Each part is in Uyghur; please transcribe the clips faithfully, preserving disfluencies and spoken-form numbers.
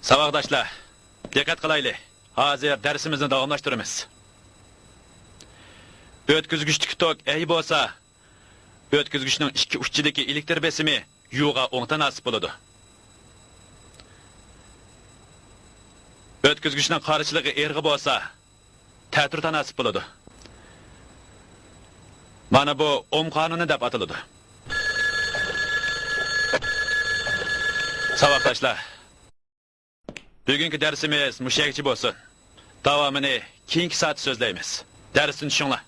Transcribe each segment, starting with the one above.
ساۋاقداشلار، دىققەت قىلايلى. ھازىر دەرسىمىزنى داۋاملاشتۇرىمىز. ئۆتكۈزگۈچتىكى توك ئەي بولسا، ئۆتكۈزگۈچنىڭ ئىككى ئۇچىدىكى ئېلېكتر بېسىمى يۇغا ئوڭ تاناسىپ بولىدۇ. ئۆتكۈزگۈچنىڭ قارشىلىقى ئېرىغا بولسا، تەتۈر تاناسىپ بولىدۇ. مانا بۇ ئوم قانۇنى دەپ ئاتىلىدۇ. ساۋاقداشلار، بۈگۈنكى دەرسىمىز مۇشۇ يەرگىچە بولسۇن. داۋامىنى كېيىنكى سائەتتە سۆزلەيمىز. دەرستىن چۈشۈڭلار.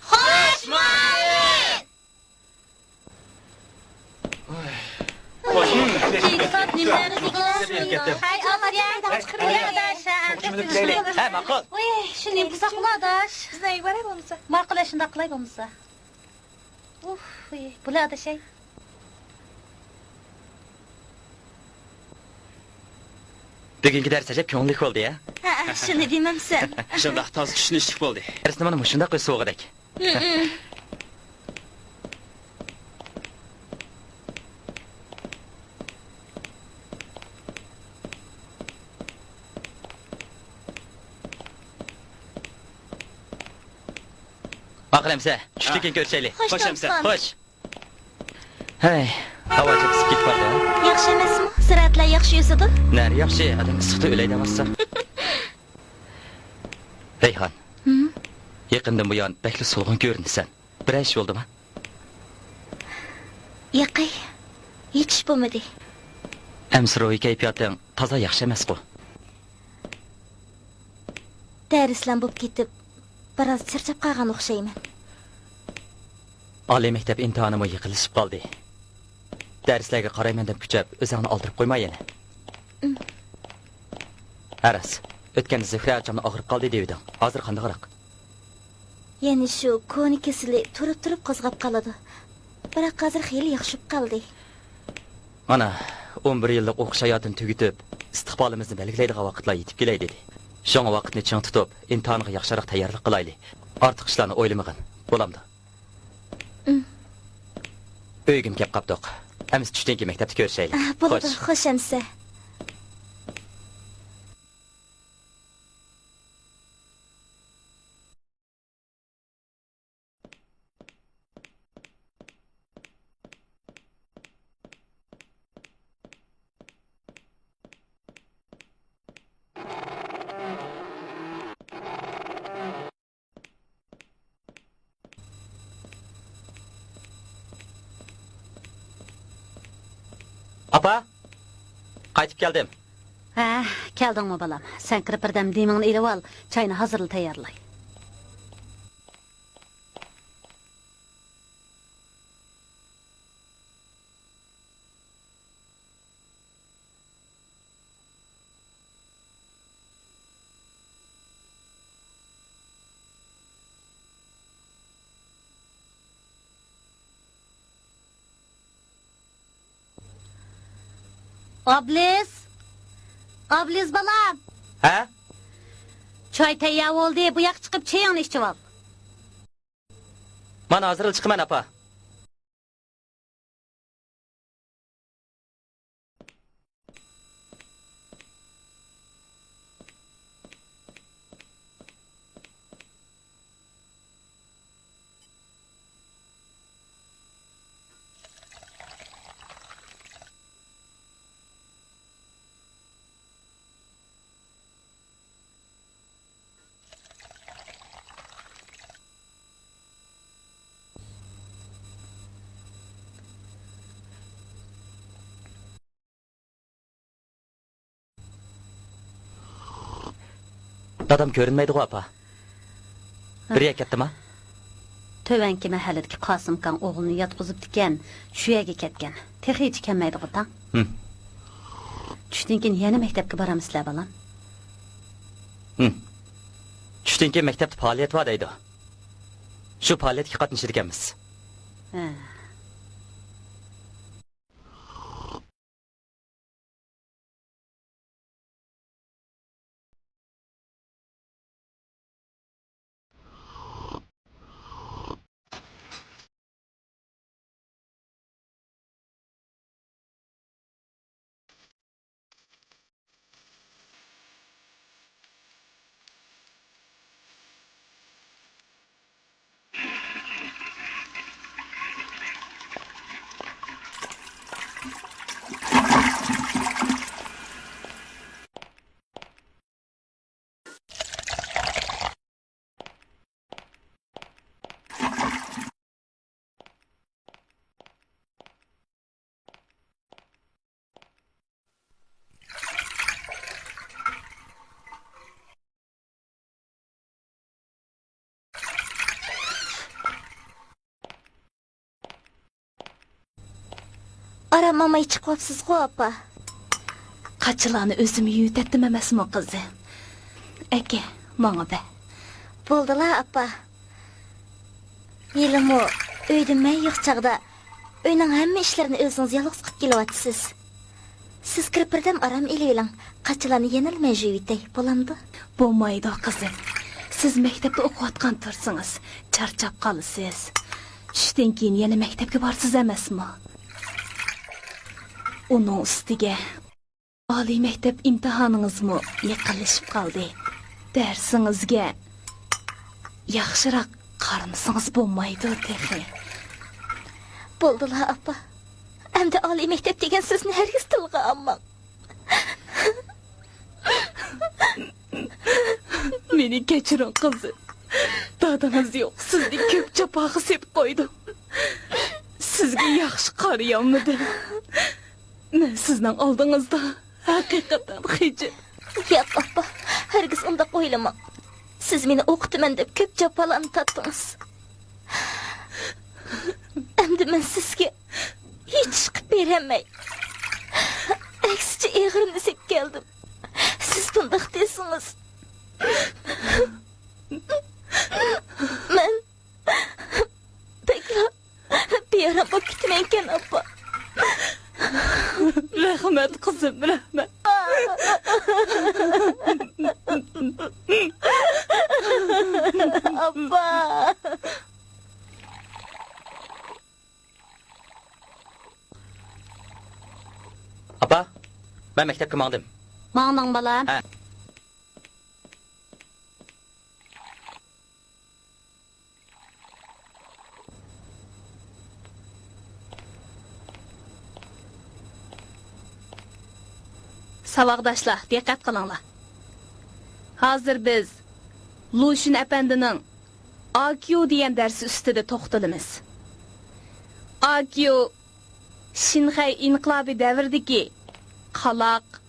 خوش، مۇئەللىم! كېيىنكى سائەت نېمىلەرنى دېگىنە؟ ھەي، ئاسىيە! ھە، ماقۇل. ۋۇي، شۇنى بۇزاقلا، ئاداش. بىزنى ئەيۋەرە بولمىسا. ماقۇل، شۇنداق قىلاي بولمىسا. ئۇھ، بۇلار ئاداش ئەي. بۈگۈنكى دەرس ئەجەب كۆڭۈللۈك بولدى يا. ھە، شۇنى دېمەمسەن. شۇنداق تازا چۈشىنىشلىك بولدى. دەرسنى مانا مۇشۇنداق ئۆز سوغىدەك. ھە، ھە. ماقۇل ئەمىسە، چۈشتىن كېيىن كۆرۈشەيلى. خوش، خوش ئەمىسە. خوش. ھەي، ھاۋا ئىسسىپ كېتىپ بارىدۇ. ياخشى ئەمەسمۇ؟ زىرائەتلەر ياخشى ئۆسىدۇ. نەدە ياخشى، ئادەم ئىسسىقتا ئۆلەي دەۋاتسا. رەيھان، ھىم؟ يېقىندىن بۇيان بەكلا سولغۇن كۆرۈنىسەن. بىرەر ئىش بولدىمۇ؟ ياقەي، ھېچ ئىش بولمىدى. ئەمسە روھىي كەيپىياتىڭ تازا ياخشى ئەمەسقۇ؟ دەرسلەم بولۇپ كېتىپ، بىراز چارچاپ قالغان ئوخشايمەن. ئالىي مەكتەپ ئىمتىھانىمۇ يېقىنلىشىپ قالدى. دەرسلەرگە قارايمەن دەپ كۈچەپ، ئۆزۈڭنى ئالدىرىپ قويما يەنە. ئىم. ھە راست، ئۆتكەندە زۆھرە ئاچامنى ئاغرىپ قالدى دەۋىدىڭ. ھازىر قانداقراق؟ يەنە شۇ كونا كېسىلى تۇرۇپ-تۇرۇپ قوزغاپ قالىدۇ. بىراق ھازىر خېلى ياخشى بولۇپ قالدى. مانا، ئون بىر يىللىق ئوقۇش ھاياتىنى تۈگىتىپ، ئىستىقبالىمىزنى بەلگىلەيدىغان ۋاقىتلار يېتىپ كېلەي دېدى. شۇڭا ۋاقىتنى چىڭ تۇتۇپ، ئىمتىھانغا ياخشىراق تەييارلىق قىلايلى. ئارتۇق ئىشلارنى ئويلىمىغىن، بولامدۇ؟ ئىم. ئۆيگىمۇ كەپ قاپتۇق. ئەمىسە چۈشتىن كېيىن مەكتەپتە كۆرۈشەيلى. ئا، بولىدۇ، خوش. خوش ئەمىسە. ئاپا، قايتىپ كەلدىم. ھە، كەلدىڭمۇ بالام؟ سەن كىرىپ بىردەم دېمىڭنى ئېلىۋال، چاينى ھازىرلا تەييارلاي. ئابلىز! ئابلىز بالام! ھە؟ چاي تەييار بولدى، بۇ ياققا چىقىپ چېيىڭنى ئىچىۋال. مانا ھازىرلا چىقىمەن، ئاپا. دادام كۆرۈنمەيدىغۇ، ئاپا؟ ھە. بىر يەرگە كەتتىما؟ تۆۋەنكى مەھەللىدىكى قاسىمكاڭ ئوغلىنى ياتقۇزۇپتىكەن، شۇ يەرگە كەتكەن. تېخىچە كەلمەيدىغۇ تاڭ. ھىم. چۈشتىن كېيىن يەنە مەكتەپكە بارامسىلەر، بالام؟ ھىم. چۈشتىن كېيىن مەكتەپتە پائالىيەت بار دەيدۇ. شۇ پائالىيەتكە قاتنىشىدىكەنمىز. ھە. ئارام ئالماي چىقىۋاپسىزغۇ، ئاپا. قاچىلارنى ئۆزۈم يۇيۇۋېتەتتىم ئەمەسمۇ، قىزىم؟ ئەكە، ماڭا بەر. بولدىلا، ئاپا. ھېلىمۇ ئۆيدە مەن يوق چاغدا ئۆينىڭ ھەممە ئىشلىرىنى ئۆزىڭىز يالغۇز قىلىپ كېلىۋاتىسىز. سىز كىرىپ بىردەم ئارام ئېلىۋېلىڭ، قاچىلارنى يەنىلا مەن يۇيۇۋېتەي، بولامدۇ؟ بولمايدۇ، قىزىم. سىز مەكتەپتە ئوقۇۋاتقان تۇرسىڭىز، چارچاپ قالىسىز. چۈشتىن كېيىن يەنە مەكتەپكە بارىسىز ئەمەسمۇ؟ ئۇنىڭ ئۈستىگە ئالىي مەكتەپ ئىمتىھانىڭىزمۇ يېقىنلىشىپ قالدى. دەرسىڭىزگە ياخشىراق قارىمىسىڭىز بولمايدۇ تېخى. بولدىلا، ئاپا. ئەمدى ئالىي مەكتەپ دېگەن سۆزنى ھەرگىز تىلغا ئالماڭ. مېنى كەچۈرۈڭ، قىزىم. دادىڭىز يوق، سىزنى كۆپ جاپاغا سېلىپ قويدۇم. سىزگە ياخشى قارىيالمىدىم. مەن سىزنىڭ ئالدىڭىزدا ھەقىقەتەن خىجىل. ياق، ئاپا، ھەرگىز ئۇنداق ئويلىماڭ. سىز مېنى ئوقۇتىمەن دەپ كۆپ جاپالارنى تارتتىڭىز. ئەمدى مەن سىزگە ھېچ ئىش قىلىپ بېرەلمەي، ئەكسىچە ئېغىرنى سېلىپ كەلدىم. سىز بۇنداق دېسىڭىز، مەن بەكلا بىئارام بولۇپ كېتىمەنكەن، ئاپا. رەھمەت، قىزىم، رەھمەت. ئاپا. ئاپا، مەن مەكتەپكە ماڭدىم. ماڭدىڭ، بالام؟ ھە. ساۋاقداشلار، دىققەت قىلىڭلار. ھازىر بىز لۇشۈن ئەپەندىنىڭ ئاكيۇ دېگەن دەرسى ئۈستىدە توختىلىمىز. ئاكيۇ شىنخەي ئىنقىلابى دەۋرىدىكى قالاق،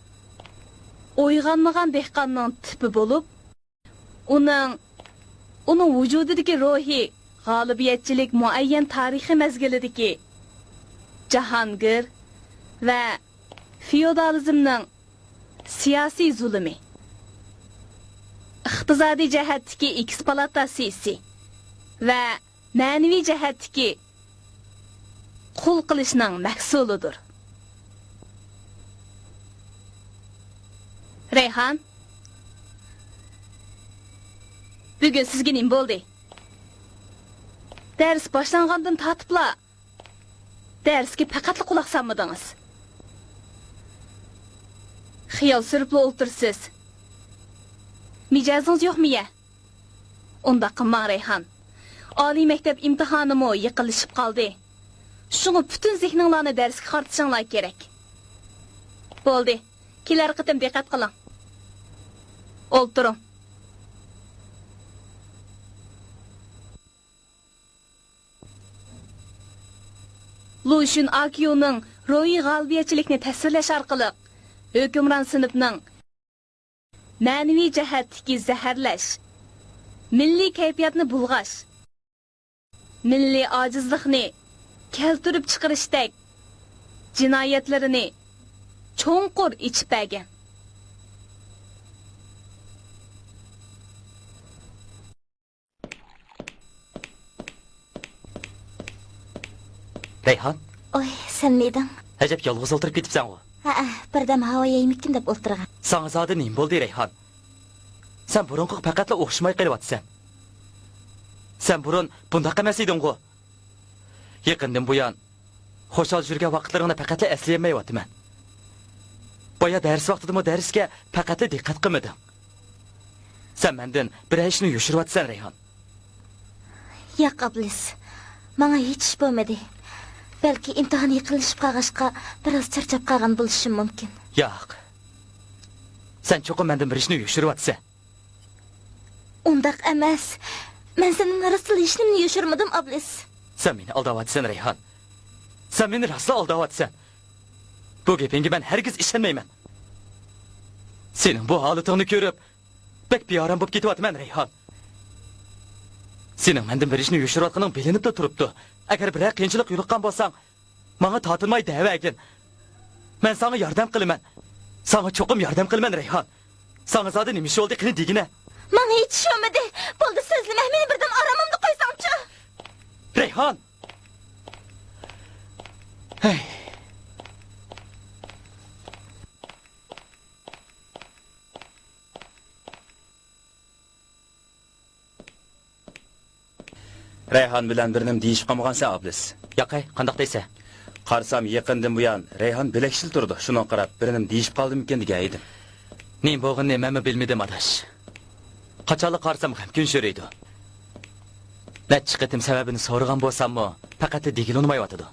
ئويغانمىغان دېھقاننىڭ تىپى بولۇپ، ئۇنىڭ، ئۇنىڭ ۋۇجۇدىدىكى روھى غالىبىيەتچىلىك مۇئەييەن تارىخىي مەزگىلىدىكى جاھانگىر ۋە فېئودالىزمنىڭ سىياسىي زۇلۇمى، ئىقتىسادىي جەھەتتىكى ئېكسپلۇئاتاتسىيىسى ۋە مەنىۋى جەھەتتىكى قۇل قىلىشنىڭ مەھسۇلىدۇر. رەيھان، بۈگۈن سىزگە نېمە بولدى؟ دەرس باشلانغاندىن تارتىپلا دەرسكە پەقەتلا قۇلاق سالمىدىڭىز. خىيال سۈرۈپلا ئولتۇرىسىز. مىجەزىڭىز يوقمۇ يە؟ ئۇنداق قىلماڭ، رەيھان. ئالىي مەكتەپ ئىمتىھانىمۇ يېقىنلىشىپ قالدى. شۇڭا پۈتۈن زېھنىڭلارنى دەرسكە قارىتىشىڭلار كېرەك. بولدى، كېلەر قېتىم دىققەت قىلىڭ. ئولتۇرۇڭ. لۇشۈن ئاكيۇنىڭ روھىي غالىبىيەتچىلىكنى تەسۋىرلەش ئارقىلىق ھۆكۈمران سىنىپنىڭ مەنىۋى جەھەتتىكى زەھەرلەش، مىللىي كەيپىياتنى بۇلغاش، مىللىي ئاجىزلىقنى كەلتۈرۈپ چىقىرىشتەك جىنايەتلىرىنى چوڭقۇر ئېچىپ بەرگەن. رەيھان. ئوي، سەنمىدىڭ؟ ئەجەب يالغۇز ئولتۇرۇپ كېتىپسەنغۇ؟ ھەئە، بىردەم ھاۋا يەيمىكىن دەپ ئولتۇرغان. ساڭا زادى نېمە بولدى، رەيھان؟ سەن بۇرۇنقىغا پەقەتلا ئوخشىماي قېلىۋاتىسەن. سەن بۇرۇن بۇنداق ئەمەس ئىدىڭغۇ؟ يېقىندىن بۇيان خۇشال يۈرگەن ۋاقىتلىرىڭنى پەقەتلا ئەسلىيەلمەيۋاتىمەن. بايا دەرس ۋاقتىدىمۇ دەرسكە پەقەتلا دىققەت قىلمىدىڭ. سەن مەندىن بىرەر ئىشنى يوشۇرۇۋاتىسەن، رەيھان. ياق، ئابلىز. ماڭا ھېچ ئىش بولمىدى. بەلكى ئىمتىھان يېقىنلىشىپ قالغاچقا، بىراز چارچاپ قالغان بولۇشۇم مۇمكىن. ياق. سەن چوقۇم مەندىن بىر ئىشنى يوشۇرۇۋاتىسەن. ئۇنداق ئەمەس. مەن سەندىن راستلا ھېچنېمىنى يوشۇرمىدىم، ئابلىز. سەن مېنى ئالداۋاتىسەن، رەيھان. سەن مېنى راستلا ئالداۋاتىسەن. بۇ گېپىڭگە مەن ھەرگىز ئىشەنمەيمەن. سېنىڭ بۇ ھالىتىڭنى كۆرۈپ، بەك بىئارام بولۇپ كېتىۋاتىمەن، رەيھان. سېنىڭ مەندىن بىر ئىشنى يوشۇرۇۋاتقىنىڭ بىلىنىپلا تۇرۇپتۇ. ئەگەر بىرەر قىيىنچىلىق يولۇققان بولساڭ، ماڭا تارتىنماي دەۋەرگىن. مەن ساڭا ياردەم قىلىمەن. ساڭا چوقۇم ياردەم قىلىمەن، رەيھان. ساڭا زادى نېمە ئىش بولدى، قېنى دېگىنە. ماڭا ھېچ ئىش بولمىدى. بولدى، سۆزلىمە. مېنى بىردەم ئارامىمدا قويساڭچۇ. رەيھان! ھەي. رەيھان بىلەن بىر نېمە دېيىشىپ قالمىغانسەن، ئابلىس؟ ياقەي، قانداق دەيسەن؟ قارىسام، يېقىندىن بۇيان رەيھان بىلەكشىل تۇرىدۇ. شۇنىڭغا قاراپ، بىر نېمە دېيىشىپ قالدىمىكىن دېگەن ئىدىم. نېمە بولغىنىنى مەنمۇ بىلمىدىم، ئاداش. قاچانلا قارىسام، غەمكىن يۈرىدۇ. نەچچە قېتىم سەۋەبىنى سورىغان بولساممۇ، پەقەتلا دېگىلى ئۇنىمايۋاتىدۇ.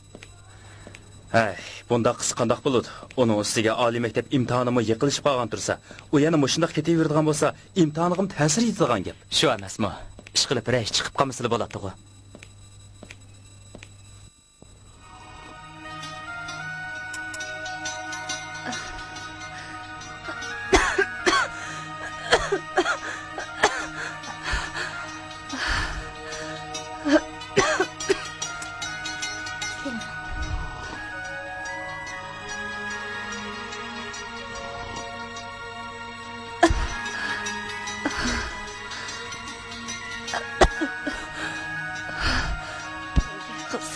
ھەي، بۇنداق قىلسا قانداق بولىدۇ؟ ئۇنىڭ ئۈستىگە ئالىي مەكتەپ ئىمتىھانىمۇ يېقىنلىشىپ قالغان تۇرسا، ئۇ يەنە مۇشۇنداق كېتىۋېرىدىغان بولسا، ئىمتىھانىغىمۇ تەسىر يېتىدىغان گەپ. شۇ ئەمەسمۇ؟ ئىشقىلىپ رەيس چىقىپ قالمىسىلا بولاتتىغۇ. قىز.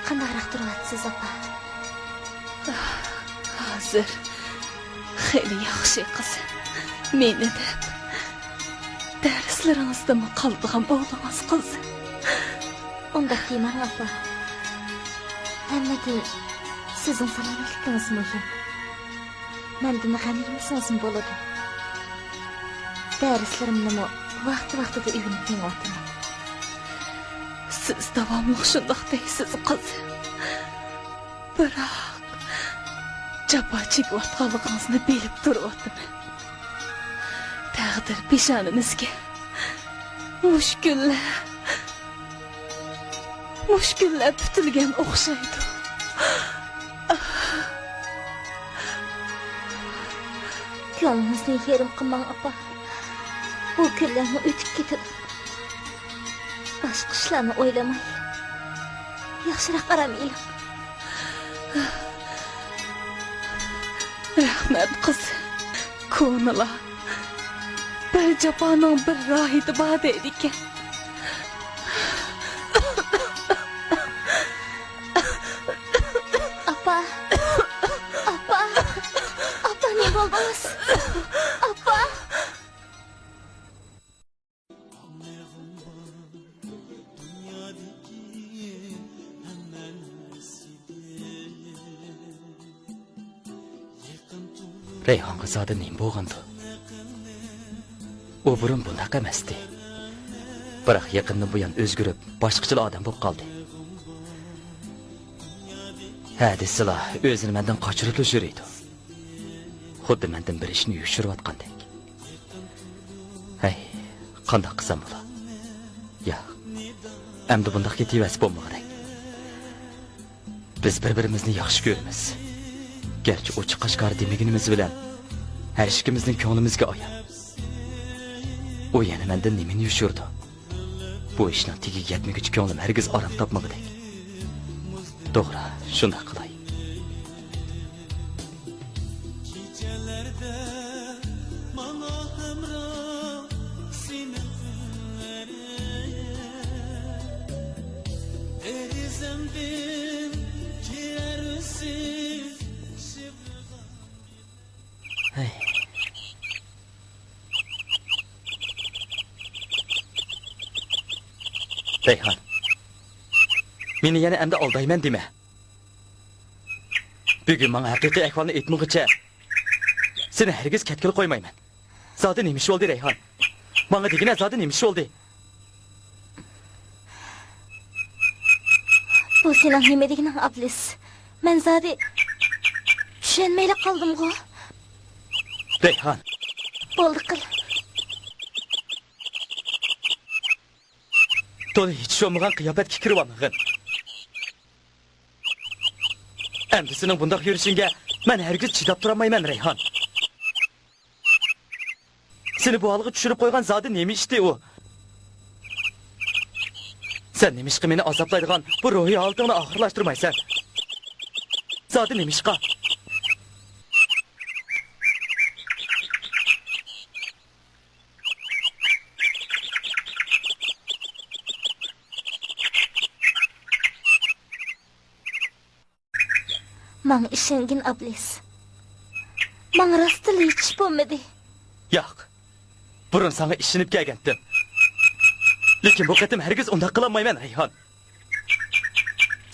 قانداقراق تۇرۇۋاتىسىز، ئاپا؟ ھازىر خېلى ياخشى، قىز. مېنى دەپ دەرسلىرىڭىزدىنمۇ قالىدىغان بولدىڭىز، قىز. ئۇنداق دېمەڭ، ئاپا. ھەممىدىن سىزنىڭ سالامەتلىكىڭىز مۇھىم. مەندىن غەم يېمىسىڭىزمۇ بولىدۇ. دەرسلىرىمنىمۇ ۋاقتى-ۋاقتىدا ئۆگىنىپ مېڭىۋاتىمەن. سىز داۋاملىق شۇنداق دەيسىز، قىز. بىراق، جاپا چېكىۋاتقانلىقىڭىزنى بىلىپ تۇرۇۋاتىمەن. تەقدىر پېشانىمىزگە مۇشۇ كۈنلەر، مۇشۇ كۈنلەر پۈتۈلگەن ئوخشايدۇ. كۆڭلىڭىزنى يېرىم قىلماڭ، ئاپا. بۇ كۈنلەرمۇ ئۆتۈپ كېتىدۇ. باشقا ئىشلارنى ئويلىماي، ياخشىراق ئارام ئېلىڭ. رەھمەت، قىز. كونىلار، بىر جاپانىڭ بىر راھىتى بار دەيدىكەن. ئاپا! ئاپا! ئاپا، نېمە بولدىڭىز؟ ئاپا! رەيھانغا زادى نېمە بولغاندۇ؟ ئۇ بۇرۇن بۇنداق ئەمەستى. بىراق يېقىندىن بۇيان ئۆزگىرىپ، باشقىچىلا ئادەم بولۇپ قالدى. ھە دېسىلا، ئۆزىنى مەندىن قاچۇرۇپلا يۈرىدۇ. خۇددى مەندىن بىر ئىشنى يوشۇرۇۋاتقاندەك. ھەي، قانداق قىلسام بولا؟ ياق، ئەمدى بۇنداق كېتىۋەرسە بولمىغۇدەك. بىز بىر-بىرىمىزنى ياخشى كۆرىمىز. گەرچە ئوچۇق-ئاشكارا دېمىگىنىمىز بىلەن، ھەر ئىككىمىزنىڭ كۆڭلىمىزگە ئايان. ئۇ يەنە مەندىن نېمىنى يوشۇرىدۇ؟ بۇ ئىشنىڭ تېگىگە يەتمىگۈچە كۆڭلۈم ھەرگىز ئارام تاپمىغۇدەك. توغرا، شۇنداق قىلاي. كېچەلەردە ماڭا ھەمراھ سېنىڭ ئۈنلىرىڭ، دېرىزەمدىن كىرەرسىز شىۋىرلاپ. ھەي. رەيھان، مېنى يەنە ئەمدى ئالدايمەن دېمە. بۈگۈن ماڭا ھەقىقىي ئەھۋالنى ئېيتمىغۇچە، سېنى ھەرگىز كەتكىلى قويمايمەن. زادى نېمە ئىش بولدى، رەيھان؟ ماڭا دېگىنە، زادى نېمە ئىش بولدى؟ بۇ سېنىڭ نېمە دېگىنىڭ، ئابلىس؟ مەن زادى چۈشەنمەيلا قالدىمغۇ. رەيھان. بولدى قىل. تولا ھېچ بولمىغان قىياپەتكە كىرىۋالمىغىن. ئەمدى سېنىڭ بۇنداق يۈرۈشۈڭگە مەن ھەرگىز چىداپ تۇرالمايمەن، رەيھان. سېنى بۇ ھالغا چۈشۈرۈپ قويغان زادى نېمە ئىشتى ئۇ؟ سەن نېمىشقا مېنى ئازابلايدىغان بۇ روھىي ھالىتىڭنى ئاخىرلاشتۇرمايسەن؟ زادى نېمىشقا؟ ماڭا ئىشەنگىن، ئابلىس. ماڭا راستلا ھېچ بولمىدى. ياق. بۇرۇن ساڭا ئىشىنىپ كەلگەنتىم. لېكىن بۇ قېتىم ھەرگىز ئۇنداق قىلالمايمەن، رەيھان.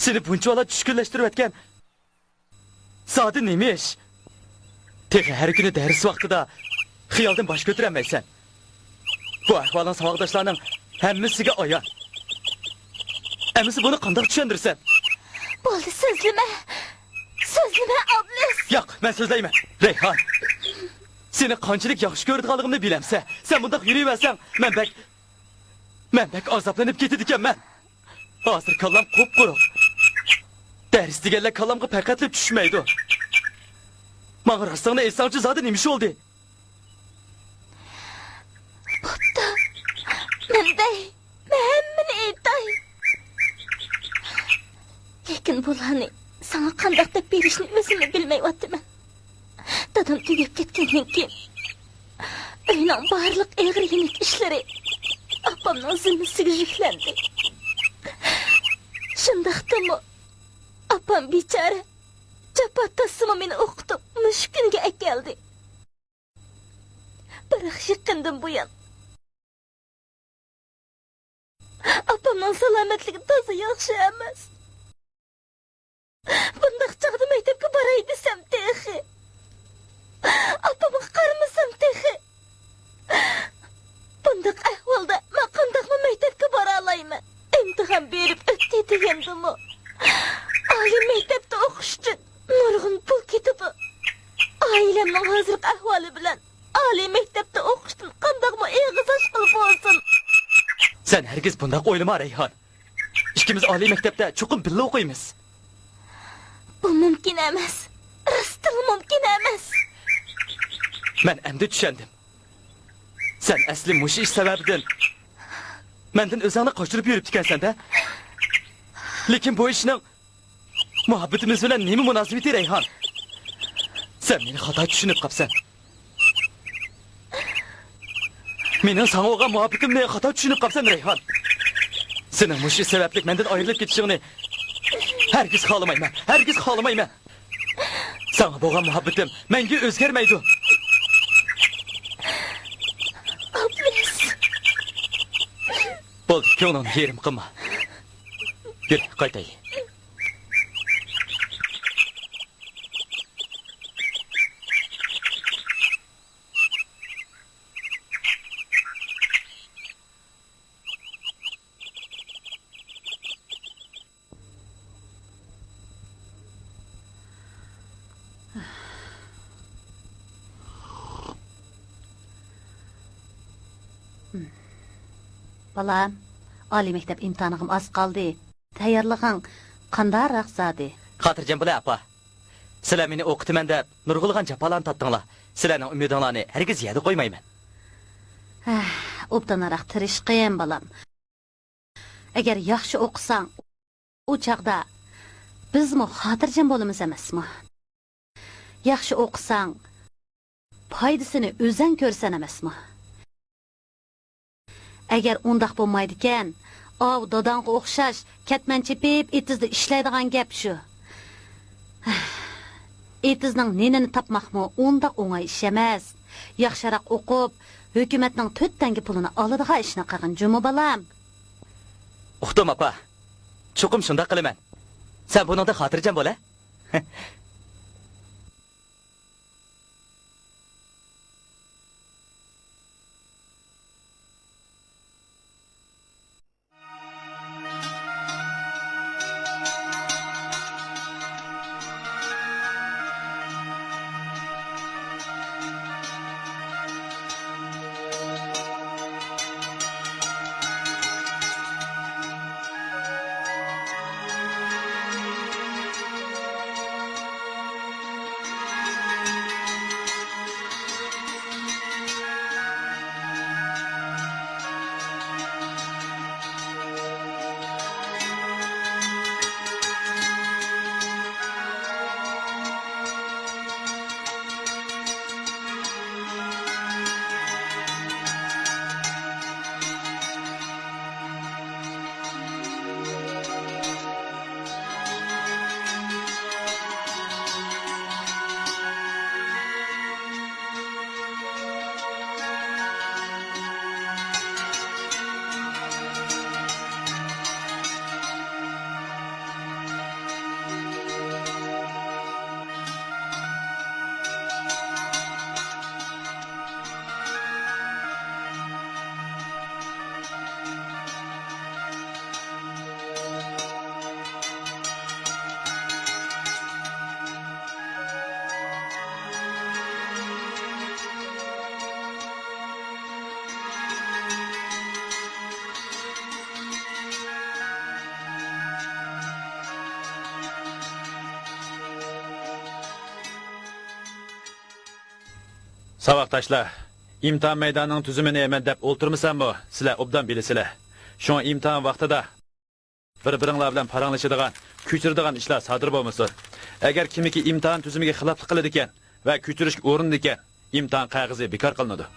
سېنى بۇنچىۋالا چۈشكۈنلەشتۈرۈۋەتكەن زادى نېمە ئىش؟ تېخى ھەر كۈنى دەرس ۋاقتىدا خىيالدىن باش كۆتۈرەلمەيسەن. بۇ ئەھۋالىڭ ساۋاقداشلارنىڭ ھەممىسىگە ئايان. ئەمىسە بۇنى قانداق چۈشەندۈرىسەن؟ بولدى، سۆزلىمە. سۆزلىمە، ئابلىس. ياق، مەن سۆزلەيمەن. رەيھان، سېنى قانچىلىك ياخشى كۆرىدىغانلىقىمنى بىلەمسەن. سەن بۇنداق يۈرۈۋەرسەڭ، مەن بەك، مەن بەك ئازابلىنىپ كېتىدىكەنمەن. ھازىر كاللام قۇپقۇرۇق. دەرس دېگەنلەر كاللامغا پەقەتلا چۈشمەيدۇ. ماڭا راستىڭنى ئېيتساڭچۇ، زادى نېمە ئىش بولدى؟ بوپتۇ. مەن دەي، مەن ھەممىنى ئېيتاي. لېكىن بۇلارنى ساڭا قانداق دەپ بېرىشنى ئۆزۈممۇ بىلمەيۋاتىمەن. دادام تۈگەپ كەتكەندىن كېيىن، ئۆينىڭ بارلىق ئېغىر يېنىك ئىشلىرى ئاپامنىڭ زىممىسىگە يۈكلەندى. شۇنداقتىمۇ، ئاپام بىچارە جاپا تارتسىمۇ مېنى ئوقۇتۇپ، مۇشۇ كۈنگە ئەكەلدى. بىراق يېقىندىن بۇيان، ئاپامنىڭ سالامەتلىكى تازا ياخشى ئەمەس. بۇنداق چاغدا مەكتەپكە باراي دېسەم تېخى، ئاپامغا قارىمىسام تېخى. بۇنداق ئەھۋالدا مەن قانداقمۇ مەكتەپكە بارالايمەن؟ ئىمتىھان بېرىپ ئۆتتى دېگەندىمۇ، ئالىي مەكتەپتە ئوقۇش ئۈچۈن نۇرغۇن پۇل كېتىدۇ. ئائىلەمنىڭ ھازىرقى ئەھۋالى بىلەن ئالىي مەكتەپتە ئوقۇشتىن قانداقمۇ ئېغىز ئاچقىلى بولسۇن؟ سەن ھەرگىز بۇنداق ئويلىما، رەيھان. ئىككىمىز ئالىي مەكتەپتە چوقۇم بىللە ئوقۇيمىز. بۇ مۇمكىن ئەمەس. راستتىنلا مۇمكىن ئەمەس. مەن ئەمدى چۈشەندىم. سەن ئەسلى مۇشۇ ئىش سەۋەبىدىن مەندىن ئۆزۈڭنى قاچۇرۇپ يۈرۈپتىكەنسەن-دە. لېكىن بۇ ئىشنىڭ مۇھەببىتىمىز بىلەن نېمە مۇناسىۋىتى، رەيھان؟ سەن مېنى خاتا چۈشىنىپ قاپسەن. مېنىڭ ساڭا بولغان مۇھەببىتىمنى خاتا چۈشىنىپ قاپسەن، رەيھان. سېنىڭ مۇشۇ سەۋەبلىك مەندىن ئايرىلىپ كېتىشىڭنى ھەرگىز خالىمايمەن، ھەرگىز خالىمايمەن. ساڭا بولغان مۇھەببىتىم مەڭگۈ ئۆزگەرمەيدۇ. ئابلىس. بولدى، كۆڭلۈڭنى يېرىم قىلما. يۈر، قايتايلى. بالام، ئالىي مەكتەپ ئىمتىھانىغىمۇ ئاز قالدى. تەييارلىقىڭ قانداقراق زادى؟ خاتىرجەم بولە، ئاپا. سىلەر مېنى ئوقۇتىمەن دەپ نۇرغۇنلىغان جاپالارنى تارتتىڭلار. سىلەرنىڭ ئۈمىدىڭلارنى ھەرگىز يەردە قويمايمەن. ھە، ئوبدانراق تىرىشقىن، بالام. ئەگەر ياخشى ئوقۇساڭ، ئۇ چاغدا بىزمۇ خاتىرجەم بولىمىز ئەمەسمۇ؟ ياخشى ئوقۇساڭ، پايدىسىنى ئۆزەڭ كۆرىسەن ئەمەسمۇ؟ ئەگەر ئۇنداق بولمايدىكەن، ئاۋۇ داداڭغا ئوخشاش كەتمەن چېپىپ، ئېتىزدا ئىشلەيدىغان گەپ شۇ. ئېتىزنىڭ نېنىنى تاپماقمۇ ئۇنداق ئوڭاي ئىش ئەمەس. ياخشىراق ئوقۇپ، ھۆكۈمەتنىڭ تۆت تەڭگە پۇلىنى ئالىدىغان ئىشنى قىلغىن جۇمۇ، بالام. ئۇقتۇم، ئاپا. چوقۇم شۇنداق قىلىمەن. سەن بۇنىڭدىن خاتىرجەم بول، ھە؟ ساۋاقداشلار، ئىمتىھان مەيدانىنىڭ تۈزۈمىنى مەن دەپ ئولتۇرمىساممۇ، سىلەر ئوبدان بىلىسىلەر. شۇڭا ئىمتىھان ۋاقتىدا بىر-بىرىڭلار بىلەن پاراڭلىشىدىغان، كۆچۈرىدىغان ئىشلار سادىر بولمىسۇن. ئەگەر كىمكى ئىمتىھان تۈزۈمىگە خىلاپلىق قىلىدىكەن ۋە كۆچۈرۈشكە ئۇرۇنىدىكەن، ئىمتىھان قەغىزى بىكار قىلىنىدۇ.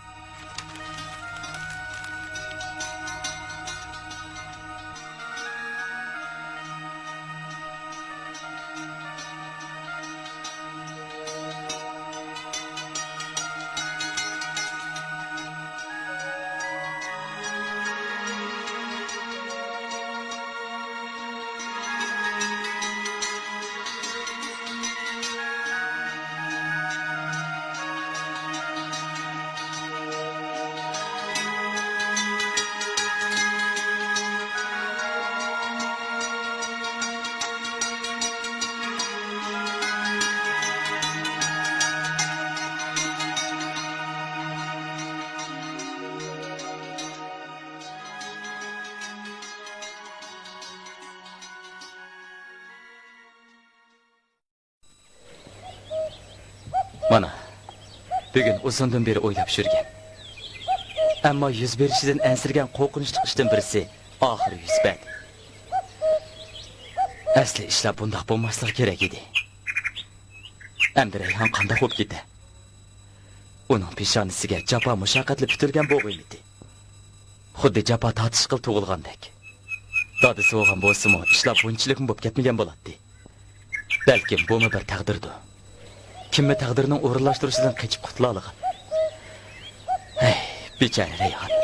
مانا، بۈگۈن ئۇزۇندىن بېرى ئويلاپ يۈرگەن، ئەمما يۈز بېرىشىدىن ئەنسىرىگەن قورقۇنچلۇق ئىشتىن بىرسى ئاخىرى يۈز بەردى. ئەسلى ئىشلار بۇنداق بولماسلىقى كېرەك ئىدى. ئەمدى رەيھان قانداق بولۇپ كېتە؟ ئۇنىڭ پېشانىسىگە جاپا مۇشەققەتلەر پۈتۈلگەن بولغىيمىتى؟ خۇددى جاپا تارتىشقىلى تۇغۇلغاندەك. دادىسى بولغان بولسىمۇ، ئىشلار بۇنچىلىكمۇ بولۇپ كەتمىگەن بولاتتى. بەلكىم بۇمۇ بىر تەقدىردۇ. كىممۇ تەقدىرنىڭ ئورۇنلاشتۇرۇشىدىن قېچىپ قۇتۇلالىغان؟ ھەي، بىچارە رەيھان.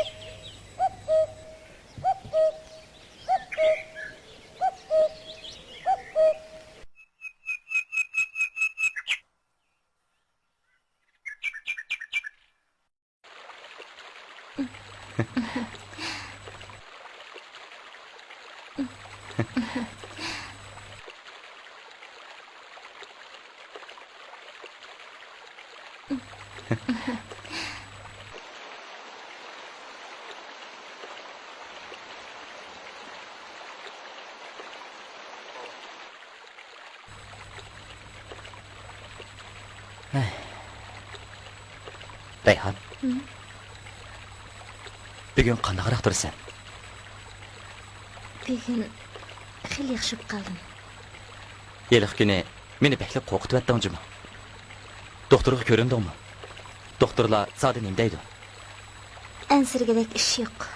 رەيھان. ھىم؟ بۈگۈن قانداقراق تۇرىسەن؟ بۈگۈن خېلى ياخشى بولۇپ قالدىم. ھېلىقى كۈنى مېنى بەكلا قورقۇتۇۋەتتىڭ جۇمۇ. دوختۇرغا كۆرۈندۈڭمۇ؟ دوختۇرلار زادى نېمە دەيدۇ؟ ئەنسىرىگۈدەك ئىش يوق.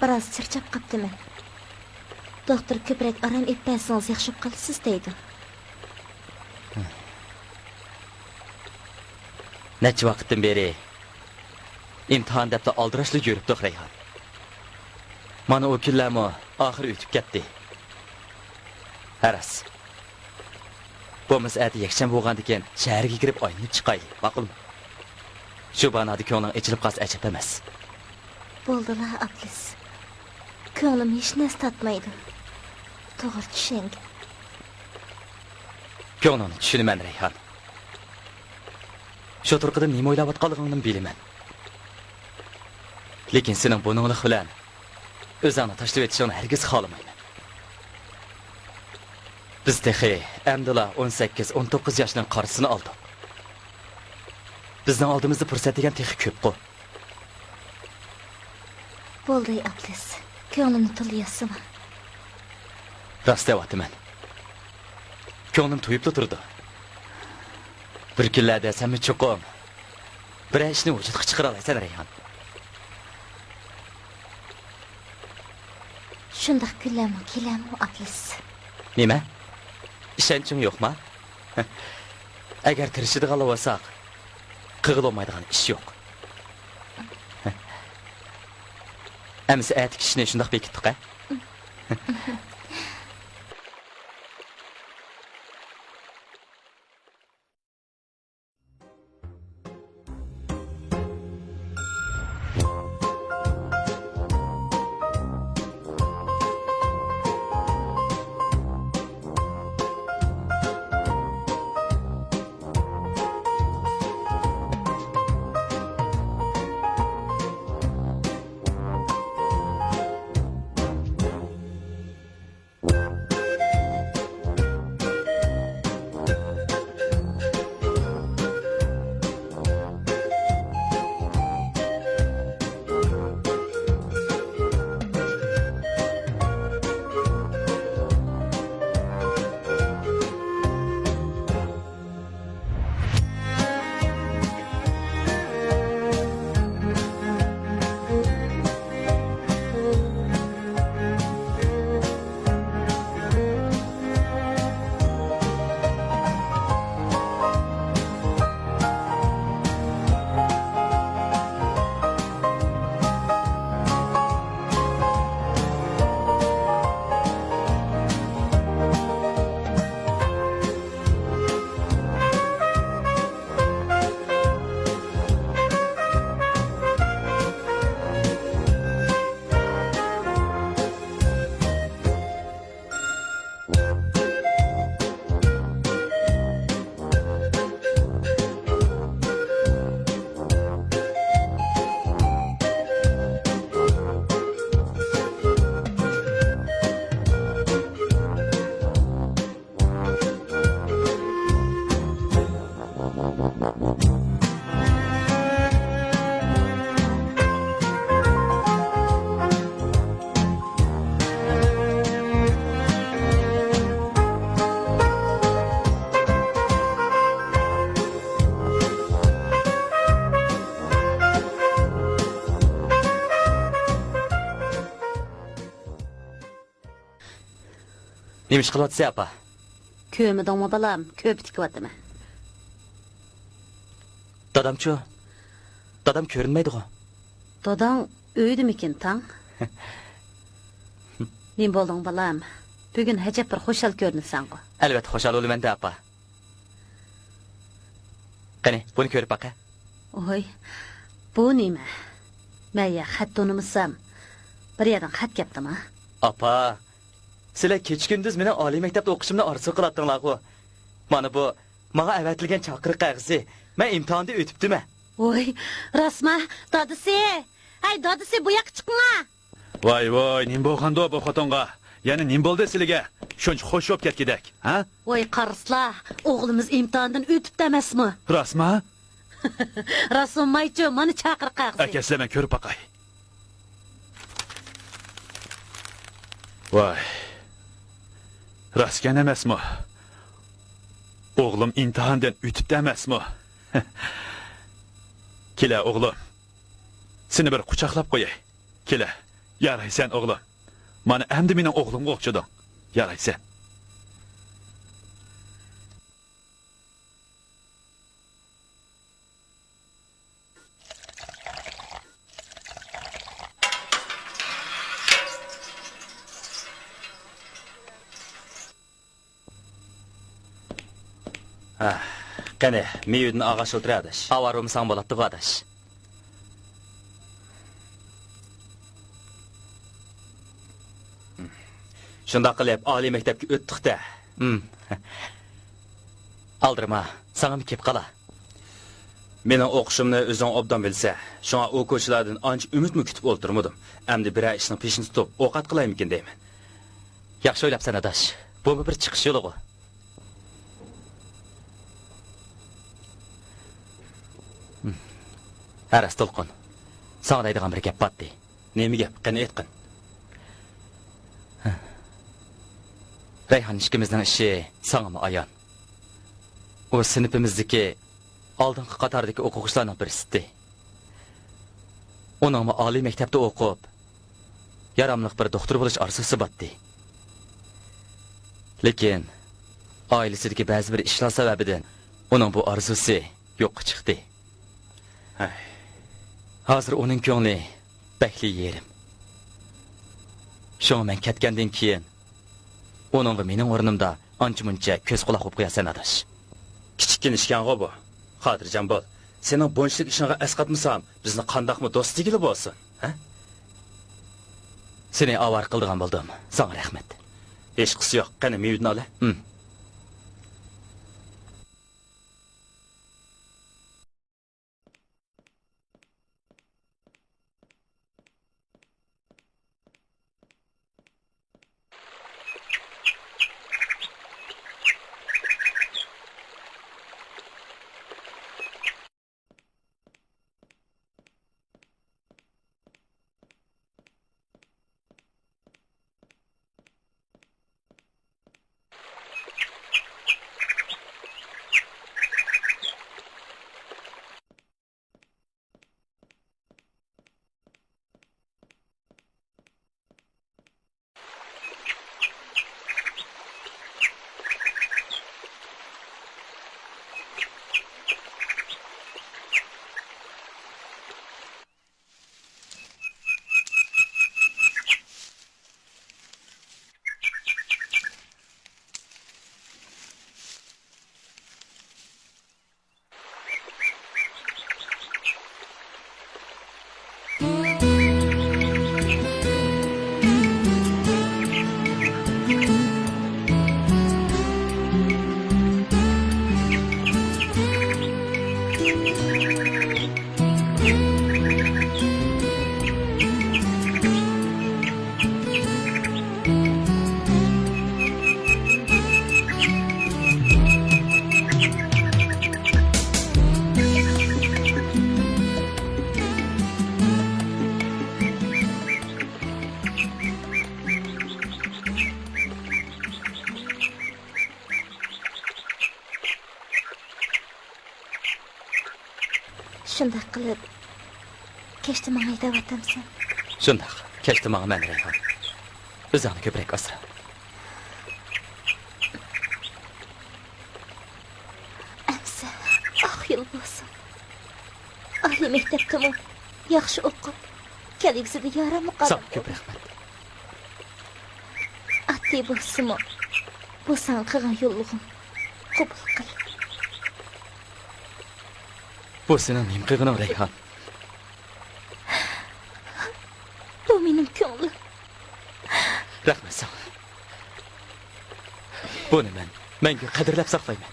بىراز چارچاپ قاپتىمەن. دوختۇر كۆپرەك ئارام ئېلىپ بەرسىڭىز ياخشى بولۇپ قالىسىز دەيدۇ. نەچچە ۋاقىتتىن بېرى ئىمتىھان دەپلا ئالدىراشلا يۈرۈپتۇق، رەيھان. مانا ئۇ كۈنلەرمۇ ئاخىرى ئۆتۈپ كەتتى. ھە راست. بولمىسا ئەتە يەكشەنبە بولغاندىكىن شەھەرگە كىرىپ ئايلىنىپ چىقايلى، ماقۇلمۇ؟ شۇ بانادا كۆڭلۈڭ ئېچىلىپ قالسا ئەجەب ئەمەس. بولدىلا، ئابلىز. كۆڭلۈم ھېچ نەرسە تارتمايدۇ. توغرا چۈشەنگىن. كۆڭلۈڭنى چۈشىنىمەن، رەيھان. شۇ تۇرقىدا نېمە ئويلاۋاتقانلىقىڭنىمۇ بىلىمەن. لېكىن سېنىڭ بۇنىڭلىق بىلەن ئۆزۈڭنى تاشلىۋېتىشىڭنى ھەرگىز خالىمايمەن. بىز تېخى ئەمدىلا ئون سەككىز، ئون توققۇز ياشنىڭ قارىسىنى ئالدۇق. بىزنىڭ ئالدىمىزدا پۇرسەت دېگەن تېخى كۆپقۇ. بولدى، ئابلىز. كۆڭلۈمنى تولا ياسىما. راست دەۋاتىمەن. كۆڭلۈم تويۇپلا تۇرىدۇ. بىر كۈنلەردە سەنمۇ چوقۇم بىرەر ئىشنى ۋۇجۇدقا چىقىرالايسەن، رەيھان. شۇنداق كۈنلەرمۇ كېلەرمۇ، ئابلىز؟ نېمە؟ ئىشەنچىڭ يوقما؟ ئەگەر تىرىشىدىغانلا بولساق، قىلغىلى بولمايدىغان ئىش يوق. ئەمىسە ئەتىكى ئىشنى شۇنداق بېكىتتۇق، ھە؟ نېمە ئىش قىلىۋاتىسەن، ئاپا؟ كۆرمىدىڭمۇ، بالام؟ كۆپە تىكىۋاتىمەن. دادامچۇ؟ دادام كۆرۈنمەيدىغۇ. داداڭ ئۆيدىمىكىن، تاڭ؟ نېمە بولدۇڭ، بالام؟ بۈگۈن ھەجەپ بىر خۇشال كۆرۈنىسەنغۇ. ئەلۋەتتە، خۇشال بولىمەن-دە، ئاپا. قېنى، بۇنى كۆرۈپ باقە. ۋوي، بۇ نېمە؟ مەن يا خەت تونۇمىسام، بىر يەردىن خەت كەپتىما؟ ئاپا، سىلەر كېچە-كۈندۈز مېنىڭ ئالىي مەكتەپتە ئوقۇشۇمنى ئارزۇ قىلاتتىڭلارغۇ. مانا بۇ ماڭا ئەۋەتىلگەن چاقىرىق قەغىزى. مەن ئىمتىھاندىن ئۆتۈپتىمەن. ۋوي، راستما؟ دادىسى! ھەي، دادىسى، بۇ ياققا چىقىڭا! ۋاي، ۋاي، نېمە بولغاندۇ بۇ خوتۇنغا؟ يەنە نېمە بولدى سىلىگە؟ شۇنچە خوش بولۇپ كەتكۈدەك، ھە؟ ۋاي، قارىسىلا، ئوغلىمىز ئىمتىھاندىن ئۆتۈپتۇ ئەمەسمۇ؟ راستما؟ راست بولمايچۇ، مانا چاقىرىق قەغىزى. ئەكەلسىلە، مەن كۆرۈپ باقاي. ۋاي، راستكەن ئەمەسمۇ؟ ئوغلۇم ئىمتىھاندىن ئۆتۈپتۇ ئەمەسمۇ؟ كېلە، ئوغلۇم، سېنى بىر قۇچاقلاپ قوياي. كېلە، يارايسەن ئوغلۇم. مانا ئەمدى مېنىڭ ئوغلۇمغا ئوخشىدىڭ. يارايسەن. ھە، قېنى، مېۋىدىن ئالغاچ ئولتۇر، ئاداش. ئاۋارە بولمىساڭ بولاتتىغۇ، ئاداش. شۇنداق قىلىپ، ئالىي مەكتەپكە ئۆتتۇق-دە. ھىم. ئالدىرىما، ساڭىمۇ كېلىپ قالا. مېنىڭ ئوقۇشۇمنى ئۆزۈڭ ئوبدان بىلىسەن، شۇڭا ئوقۇغۇچىلاردىن ئانچە ئۈمىدمۇ كۈتۈپ ئولتۇرمىدىم. ئەمدى بىرەر ئىشنىڭ پېشىنى تۇتۇپ، ئوقەت قىلايمىكىن دەيمەن. ياخشى ئويلاپسەن، ئاداش. بۇمۇ بىر چىقىش يولىغۇ. ھە، راست، دولقۇن. ساڭا دەيدىغان بىر گەپ باتتى. نېمە گەپ؟ قېنى، ئېيتقىن. رەيھان ئىككىمىزنىڭ ئىشى ساڭىمۇ ئايان. ئۇ سىنىپىمىزدىكى ئالدىنقى قاتاردىكى ئوقۇغۇچىلارنىڭ بىرسىتى. ئۇنىڭمۇ ئالىي مەكتەپتە ئوقۇپ، ياراملىق بىر دوختۇر بولۇش ئارزۇسى باتتى. لېكىن، ئائىلىسىدىكى بەزى بىر ئىشلار سەۋەبىدىن ئۇنىڭ بۇ ئارزۇسى يوققا چىقتى. ھەي. ھازىر ئۇنىڭ كۆڭلى بەكلا يېرىم. شۇڭا مەن كەتكەندىن كېيىن، ئۇنىڭغا مېنىڭ ئورنۇمدا ئانچە-مۇنچە كۆز-قۇلاق بولۇپ قويارسەن، ئاداش. كىچىككىنە ئىشكەنغۇ بۇ. خاتىرجەم بول. سېنىڭ بۇنچىلىك ئىشىڭغا ئەسقاتمىسام، بىزنى قانداقمۇ دوست دېگىلى بولسۇن، ھە؟ سېنى ئاۋارە قىلىدىغان بولدۇم. ساڭا رەھمەت. ھېچقىسى يوق. قېنى، مېۋىدىن ئالە. ھىم. شۇنداق قىلىپ، كەچتە ماڭاي دەۋاتامسەن؟ شۇنداق، كەچتە ماڭىمەن، رەيھان. ئۆزۈڭنى كۆپرەك ئاسرا. مەكتەپتىمۇ ياخشى ئوقۇپ، كەلگۈسىدە ياراملىق ئادەم ساڭا كۆپ رەھمەت. ئاددىي بولسىمۇ، بۇ ساڭا قىلغان يوللۇغۇم. قوبۇل قىل. بۇ سېنىڭ نېمە قىلغىنىڭ، رەيھان؟ بۇ مېنىڭ كۆڭلۈم. رەھمەت ساڭا. بۇنى مەن مەڭگۈ قەدىرلەپ ساقلايمەن.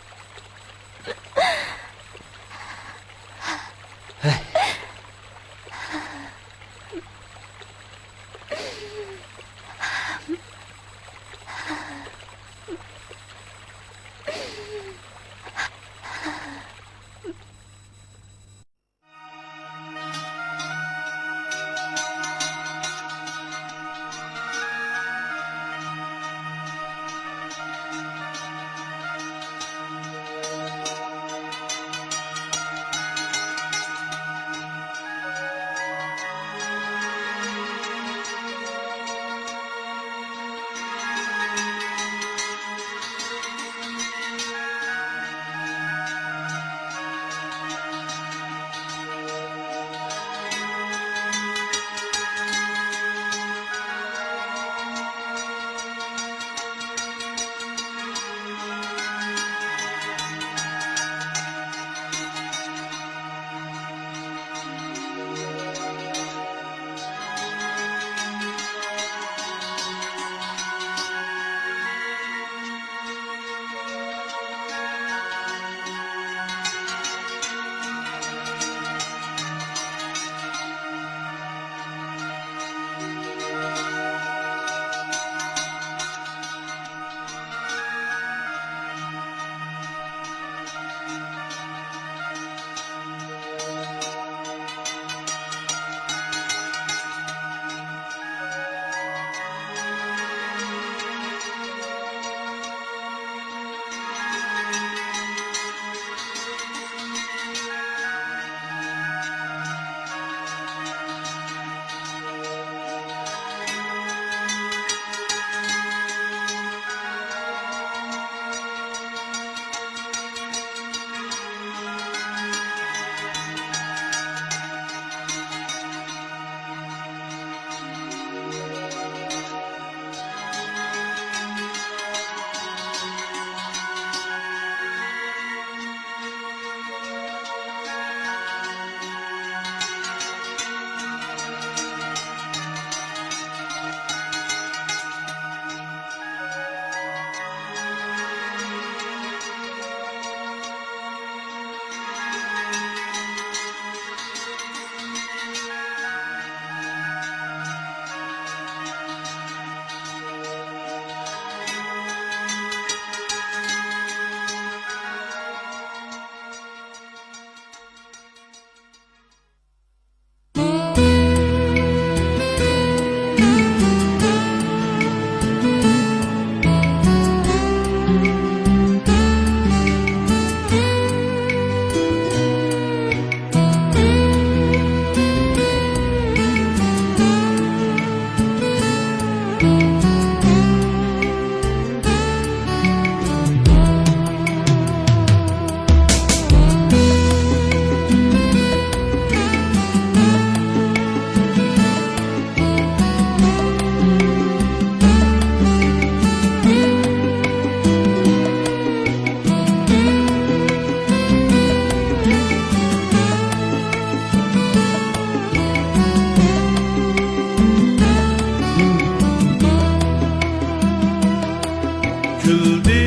كۈلدى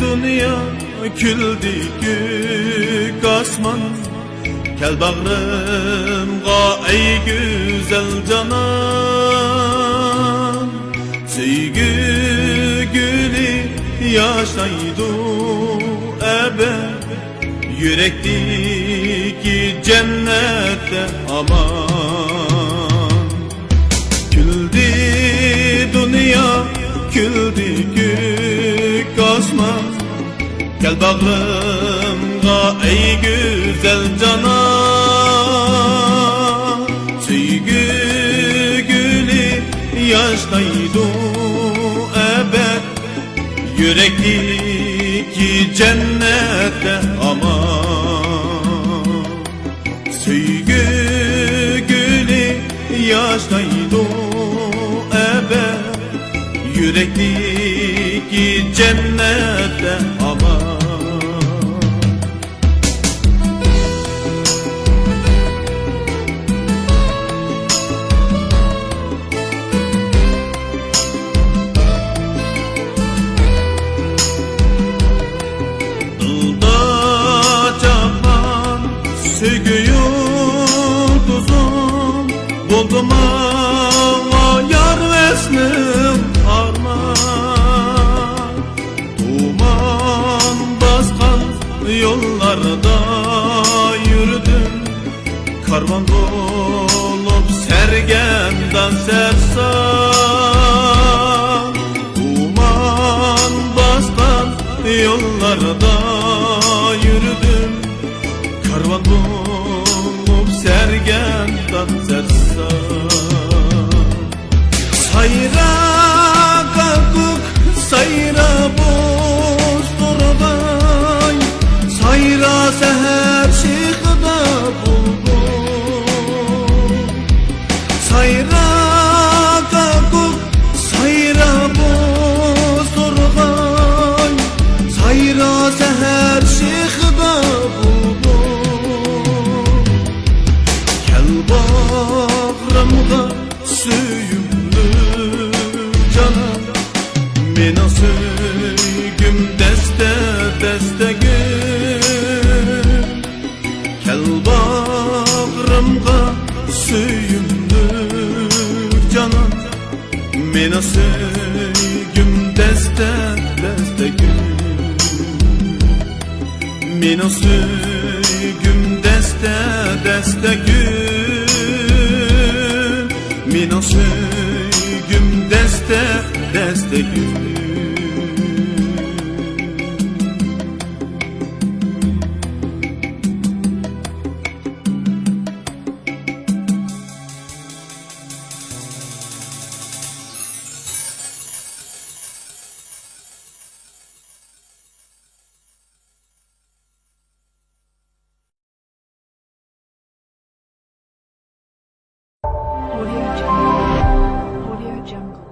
دۇنيا، كۈلدى كۆك ئاسمان. كەل باغرىمغا، ئەي گۈزەل جانان. سۆيگۈ گۈلى ياشنايدۇ ئەبەد، يۈرەكتىكى جەننەتتە ئامان. كۈلدى دۇنيا، كۈلدى كۆك ئاسمان. كەل باغرىمغا، ئەي گۈزەل جانان. سۆيگۈ گۈلى ياشنايدۇ ئەبەد، يۈرەكتىكى جەننەتتە ئامان. سۆي ياشايدۇ ئەبەد، يۈرەكتىكى جەننەتتە ئامان. دىلدا چاقناپ سۆيگۈ يۇلتۇزۇم، بولدى ماڭا يار ۋەسلىڭ ئارمان. تۇمان باسقان يوللاردا يۈردۈم، كارۋان بولۇپ سەرگەردان سەرسان. تۇمان باسقان يوللاردا يۈردۈم، كارۋان بولۇپ سەرگەردان سەرسان. سايرا كاككۇك، سايرا بوز تورغاي، سايرا سەھەر شېخىدا بۇلبۇل. سايرا كاككۇك، سايرا بوز تورغاي، سايرا سەھەر شېخىدا بۇلبۇل. كەل باغرىمغا سۆيۈملۈك جانان، مېنىڭ سۆيگۈم دەستە، دەستە گۈل. كەل باغرىمغا سۆيۈملۈك جانان، مېنىڭ سۆيگۈم دەستە، دەستە گۈل. مېنىڭ سۆيگۈم دەستە، دەستە گۈل. مېنىڭ سۆيگۈم دەستە، دەستە گۈل. Audio Jungle. Audio Jungle.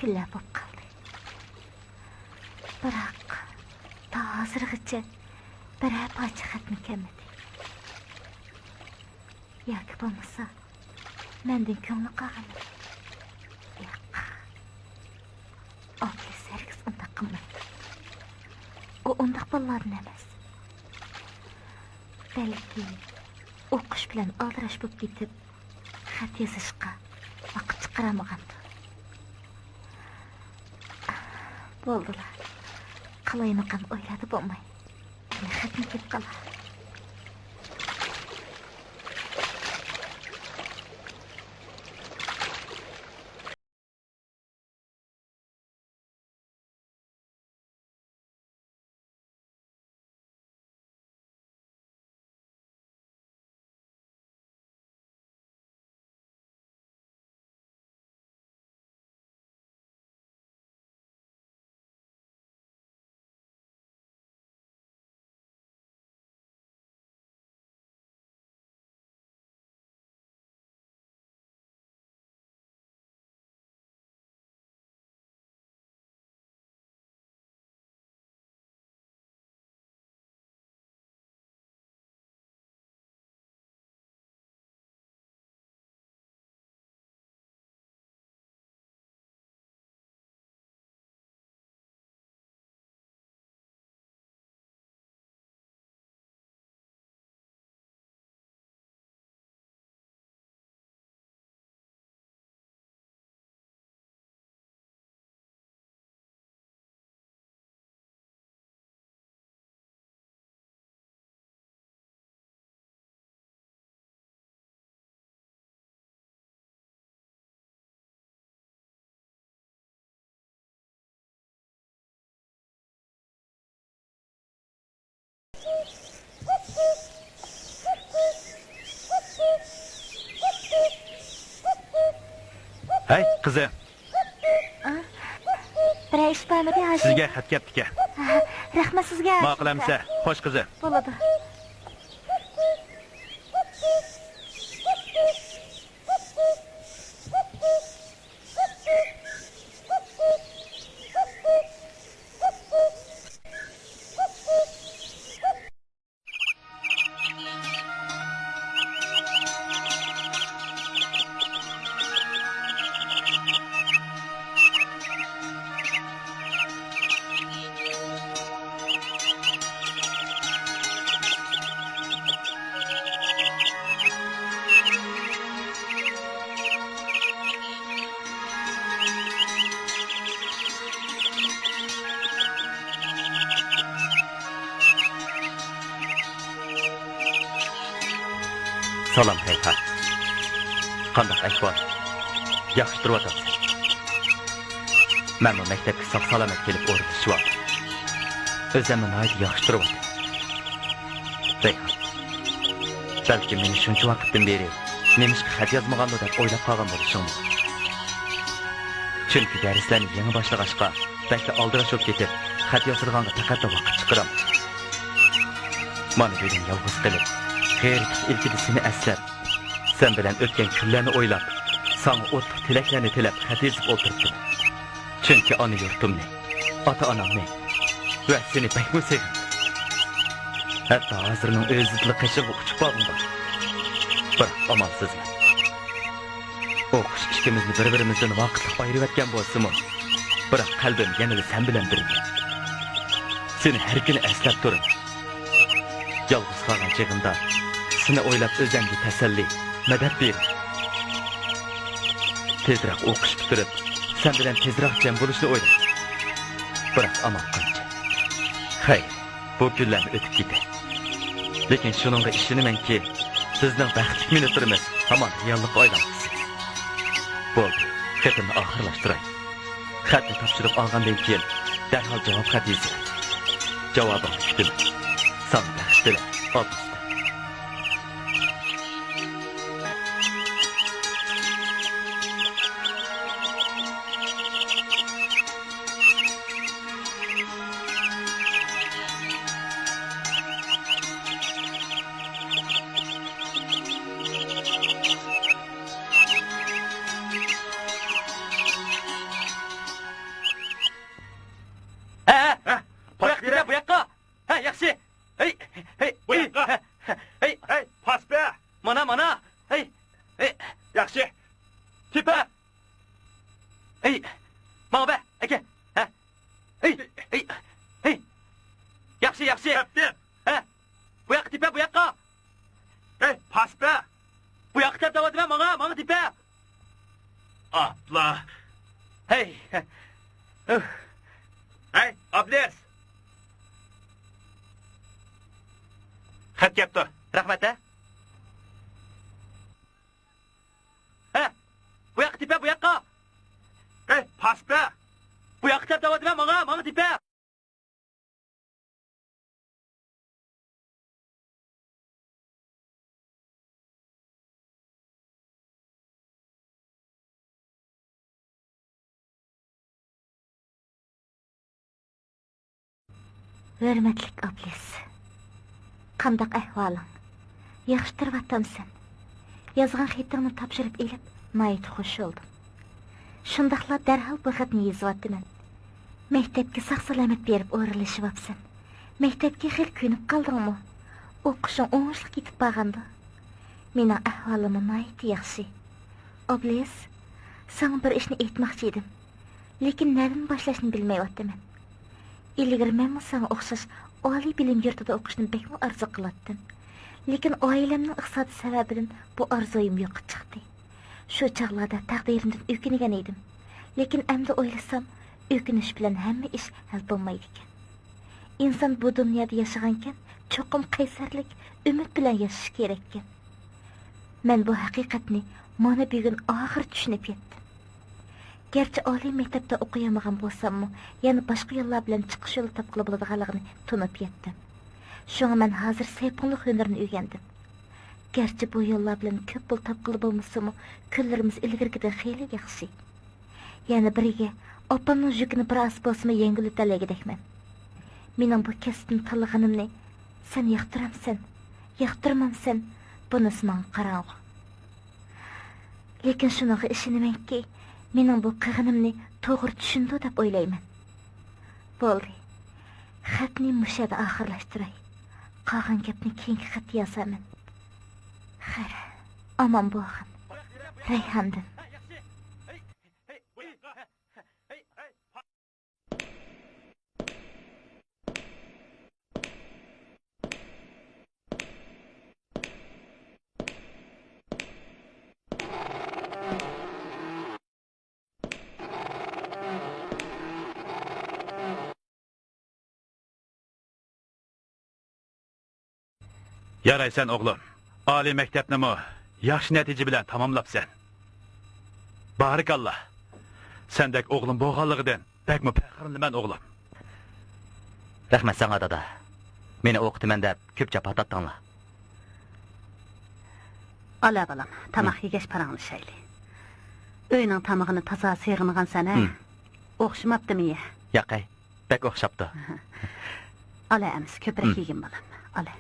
يىللار بولۇپ قالدى. بىراق، تا ھازىرغىچە بىرەر پارچە خەتمۇ كەلمىدى. ياكى بولمىسا، مەندىن كۆڭلى قالغانمىدى؟ ياق. ئابلىز ھەرگىز ئۇنداق قىلمايدۇ. ئۇ ئۇنداق بالىلاردىن ئەمەس. بەلكى ئوقۇش بىلەن ئالدىراش بولۇپ كېتىپ، خەت يېزىشقا ۋاقىت چىقىرالمىغاندۇ. بولدىلا، قالايمىقان ئويلاردا بولماي، خەتنى كېلىپ قالا. ھەي، قىزىم. ئا؟ بىرەر ئىش بارمىدى، ھاجى؟ سىزگە خەت كەپتىكەن. ئا، رەھمەت سىزگە، ھاجى. ماقۇل ئەمىسە، خوش قىزىم. بولىدۇ. سالام، رەيھان. قانداق ئەھۋال؟ ياخشى تۇرۇۋاتامسەن؟ مەنمۇ مەكتەپكە ساق-سالامەت كېلىپ ئورۇنلىشىۋالدىم. ئۆزۈممۇ ناھايىتى ياخشى تۇرۇۋاتىمەن. رەيھان، بەلكىم مېنى شۇنچە ۋاقىتتىن بېرى نېمىشقا خەت يازمىغاندۇ دەپ ئويلاپ قالغان بولۇشۇڭ مۇمكىن. چۈنكى دەرسلەرنى يېڭى باشلىغاچقا، بەكلا ئالدىراش بولۇپ كېتىپ، خەت يازىدىغانغا پەقەتلا ۋاقىت چىقىرالمىدىم. مانا بۈگۈن يالغۇز قېلىپ، غېرىبلىق ئىلكىدە سېنى ئەسلەپ، سەن بىلەن ئۆتكەن كۈنلەرنى ئويلاپ، ساڭا ئوتلۇق تىلەكلەرنى تىلەپ خەت يېزىپ ئولتۇرۇپتىمەن. چۈنكى ئانا يۇرتۇمنى، ئاتا-ئانامنى ۋە سېنى بەكمۇ سېغىندىم. ھەتتا ھازىرنىڭ ئۆزىدىلا قېشىڭغا ئۇچۇپ بارغۇم بار. بىراق ئامالسىزمەن. ئوقۇش ئىككىمىزنى بىر-بىرىمىزدىن ۋاقىتلىق ئايرىۋەتكەن بولسىمۇ، بىراق قەلبىم يەنىلا سەن بىلەن بىرگە. سېنى ھەر كۈنى ئەسلەپ تۇرىمەن. يالغۇز قالغان چېغىمدا سېنى ئويلاپ ئۆزۈمگە تەسەللى، مەدەت بېرىمەن. تېزرەك ئوقۇش پۈتتۈرۈپ، سەن بىلەن تېزرەك جەم بولۇشنى ئويلايمەن. بىراق ئامال قانچە؟ خەير، بۇ كۈنلەرمۇ ئۆتۈپ كېتەي. لېكىن شۇنىڭغا ئىشىنىمەنكى، بىزنىڭ بەختلىك مىنۇتلىرىمىز ھامان رېئاللىققا ئايلانغۇسى. بولدى، خېتىمنى ئاخىرلاشتۇراي. خەتنى تاپشۇرۇپ ئالغاندىن كېيىن، دەرھال جاۋاب خەت يېزىۋەت. جاۋابىڭنى كۈتىمەن. ساڭا بەخت تىلەپ، ئابدۇستى. ياخشى. كەپتىم. ھە؟ بۇ ياققا تېپە، بۇ ياققا. ھەي، پاس بەر. بۇ ياققا تەپ دەۋاتىمەن، ماڭا، ماڭا تېپە. ئاپلا. ھەي. ھەي، ئابلىز. خەت كەپتۇ. رەھمەت، ھە؟ ھە؟ بۇ ياققا تېپە، بۇ ياققا. ھەي، پاس بەر. بۇ ياققا تەپ دەۋاتىمەن، ماڭا، ماڭا تېپە. ھۆرمەتلىك ئابلىز، قانداق ئەھۋالىڭ؟ ياخشى تۇرۇۋاتامسەن؟ يازغان خېتىڭنى تاپشۇرۇپ ئېلىپ، ناھايىتى خۇش بولدۇم. شۇنداقلا دەرھال بۇ خەتنى يېزىۋاتىمەن. مەكتەپكە ساق-سالامەت بېرىپ ئورۇنلىشىۋاپسەن. مەكتەپكە خېلى كۆنۈپ قالدىڭمۇ؟ ئوقۇشۇڭ ئوڭۇشلۇق كېتىپ بارغاندۇ؟ مېنىڭ ئەھۋالىممۇ ناھايىتى ياخشى. ئابلىز، ساڭا بىر ئىشنى ئېيتماقچى ئىدىم. لېكىن نەدىن باشلاشنى بىلمەيۋاتىمەن. ئىلگىرى مەنمۇ ساڭا ئوخشاش ئالىي بىلىم يۇرتىدا ئوقۇشنى بەكمۇ ئارزۇ قىلاتتىم. لېكىن ئائىلەمنىڭ ئىقتىسادى سەۋەبىدىن بۇ ئارزۇيۇم يوققا چىقتى. شۇ چاغلاردا تەقدىرىمدىن ئۆكۈنگەن ئىدىم. لېكىن ئەمدى ئويلىسام، ئۆكۈنۈش بىلەن ھەممە ئىش ھەل بولمايدىكەن. ئىنسان بۇ دۇنيادا ياشىغانكەن، چوقۇم قەيسەرلىك، ئۈمىد بىلەن ياشىشى كېرەككەن. مەن بۇ ھەقىقەتنى مانا بۈگۈن ئاخىرى چۈشىنىپ يەتتىم. گەرچە ئالىي مەكتەپتە ئوقۇيالمىغان بولساممۇ، يەنە باشقا يوللار بىلەن چىقىش يولى تاپقىلى بولىدىغانلىقىنى تونۇپ يەتتىم. شۇڭا مەن ھازىر سەيپۇڭلۇق ھۈنىرىنى ئۆگەندىم. گەرچە بۇ يوللار بىلەن كۆپ پۇل تاپقىلى بولمىسىمۇ، كۈنلىرىمىز ئىلگىرىكىدىن خېلى ياخشى. يەنە بىرگە، ئاپامنىڭ يۈكىنى بىر ئاز بولسىمۇ يەڭگىللىتەلەيدىكەنمەن. مېنىڭ بۇ كەسىپنى تاللىغىنىمنى سەن ياقتۇرامسەن، ياقتۇرمامسەن، بۇنىسى ماڭا قاراڭغۇ. لېكىن شۇنىڭغا ئىشىنىمەنكى، مېنىڭ بۇ قىلغىنىمنى توغرا چۈشىنىدۇ دەپ ئويلايمەن. بولدى، خەتنى مۇشۇ يەردە ئاخىرلاشتۇراي. قالغان گەپنى كېيىنكى خەتتە يازارمەن. خەير، ئامان بولغىن. رەيھاندىن. يارايسەن ئوغلۇم، ئالىي مەكتەپنىمۇ ياخشى نەتىجە بىلەن تاماملاپسەن. بارىكاللا! سەندەك ئوغلۇم بولغانلىقىدىن بەكمۇ پەخىرلىنىمەن ئوغلۇم. رەھمەت ساڭا دادا. مېنى ئوقۇتىمەن دەپ كۆپ جاپا تارتتىڭلار. ئالا بالام، تاماق يېگەچ پاراڭلىشايلى. ئۆينىڭ تامىقىنى تازا سېغىنغانسەن ھە؟ ھىم. ئوخشىماپتىمۇ يە؟ ياقەي، بەك ئوخشاپتۇ. ئالا ئەمىسە كۆپرەك يېگىن بالام، ئالا.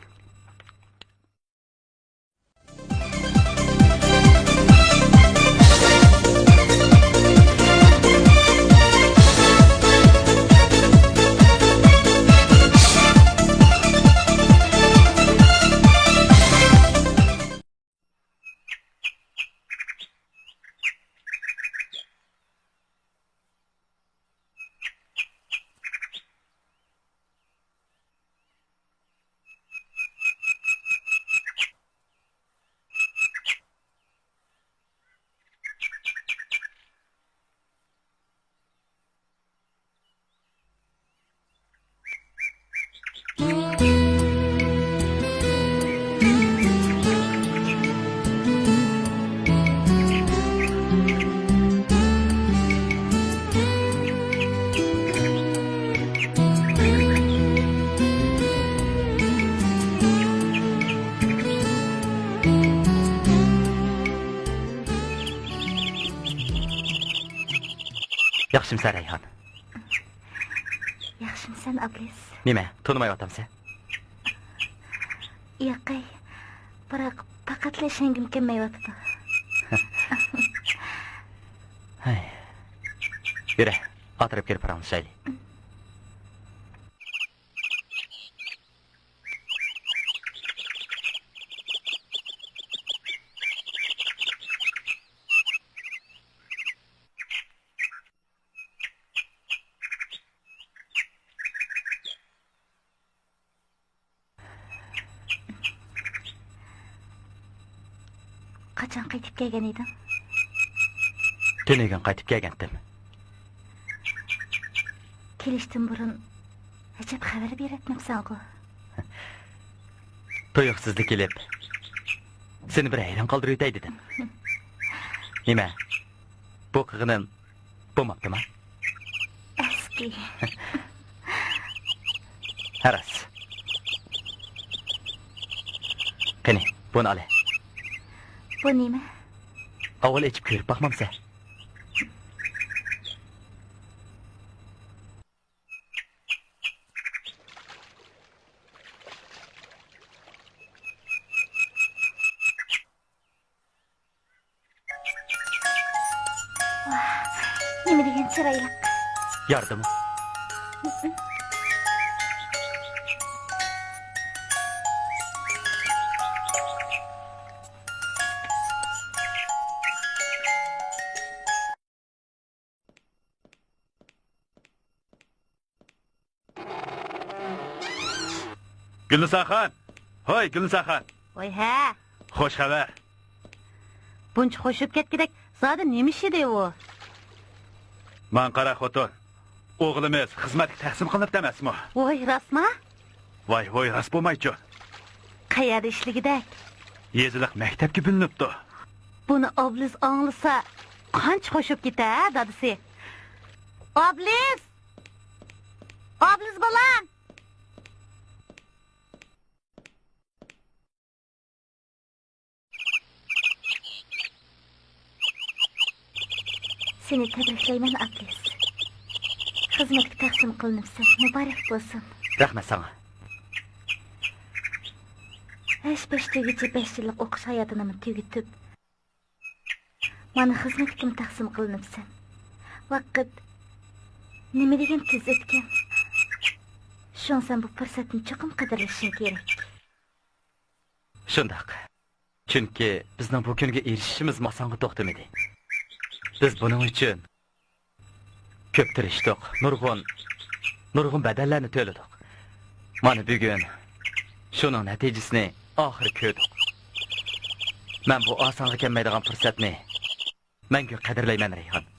ياخشىمسەن، رەيھان؟ ياخشىمسەن، ئابلىز؟ نېمە، تونۇمايۋاتامسەن؟ ياقەي، بىراق پەقەتلا ئىشەنگۈم كەلمەيۋاتىدۇ. ھەي. يۈرە، ئاتراپ كىرىپ پاراڭلىشايلى. قاچان قايتىپ كەلگەن ئىدىڭ؟ تۈنۈگۈن قايتىپ كەلگەنتىم. كېلىشتىن بۇرۇن ئەجەب خەۋەر بېرەتمەپسەنغۇ؟ تۇيۇقسىزلا كېلىپ، سېنى بىر ھەيران قالدۇرۇۋېتەي دېدىم. نېمە، بۇ قىلغىنىم بولماپتىما؟ ئەسكى. ھە، راست. قېنى، بۇنى ئالە. بۇ نېمە؟ ئاۋۋال ئېچىپ كۆرۈپ باقمامسەن؟ ۋاھ، نېمە دېگەن چىرايلىق. ياردىمۇ؟ گۈلنىساخان! ھوي، گۈلنىساخان! ۋاي ھە! خوش خەۋەر! بۇنچە خوش بولۇپ كەتكۈدەك زادى نېمە ئىش ئىدى ئۇ؟ ماڭا قارا خوتۇن، ئوغلىمىز خىزمەتكە تەقسىم قىلىنىپتۇ ئەمەسمۇ؟ ۋاي، راستما؟ ۋاي، ۋاي، راست بولمايچۇ. قەيەردە ئىشلىگۈدەك؟ يېزىلىق مەكتەپكە بۆلۈنۈپتۇ. بۇنى ئابلىز ئاڭلىسا، قانچە خوش بولۇپ كېتەر ھە، دادىسى؟ ئابلىز! ئابلىز بالام! سېنى تەبرىكلەيمەن، ئابلىز. خىزمەتكە تەقسىم قىلىنىپسەن، مۇبارەك بولسۇن. رەھمەت ساڭا. ھەش-پەش دېگۈچە بەش يىللىق ئوقۇش ھاياتىنىمۇ تۈگىتىپ، مانا خىزمەتكىمۇ تەقسىم قىلىنىپسەن. ۋاقىت نېمە دېگەن تېز ئۆتكەن. شۇڭا سەن بۇ پۇرسەتنى چوقۇم قەدىرلىشىڭ كېرەك. شۇنداق. چۈنكى بىزنىڭ بۇ كۈنگە ئېرىشىشىمىز ماساڭغا توختىمىدى. بىز بۇنىڭ ئۈچۈن كۆپ تىرىشتۇق، نۇرغۇن، نۇرغۇن بەدەللەرنى تۆلىدۇق. مانا بۈگۈن شۇنىڭ نەتىجىسىنى ئاخىرى كۆردۇق. مەن بۇ ئاسانغا كەلمەيدىغان پۇرسەتنى مەڭگۈ قەدىرلەيمەن، رەيھان.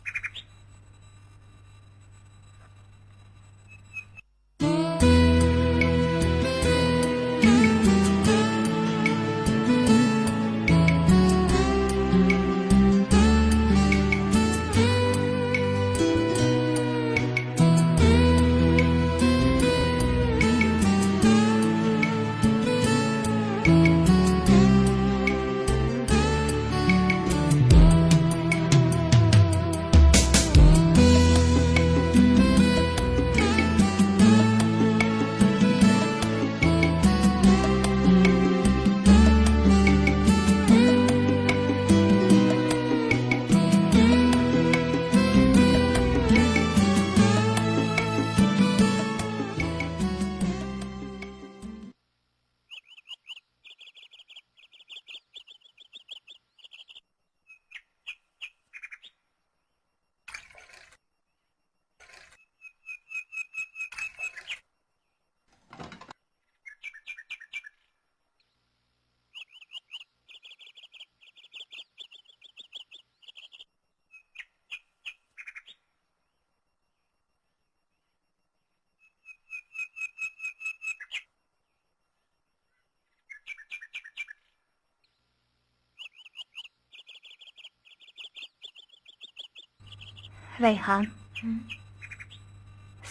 رەيھان،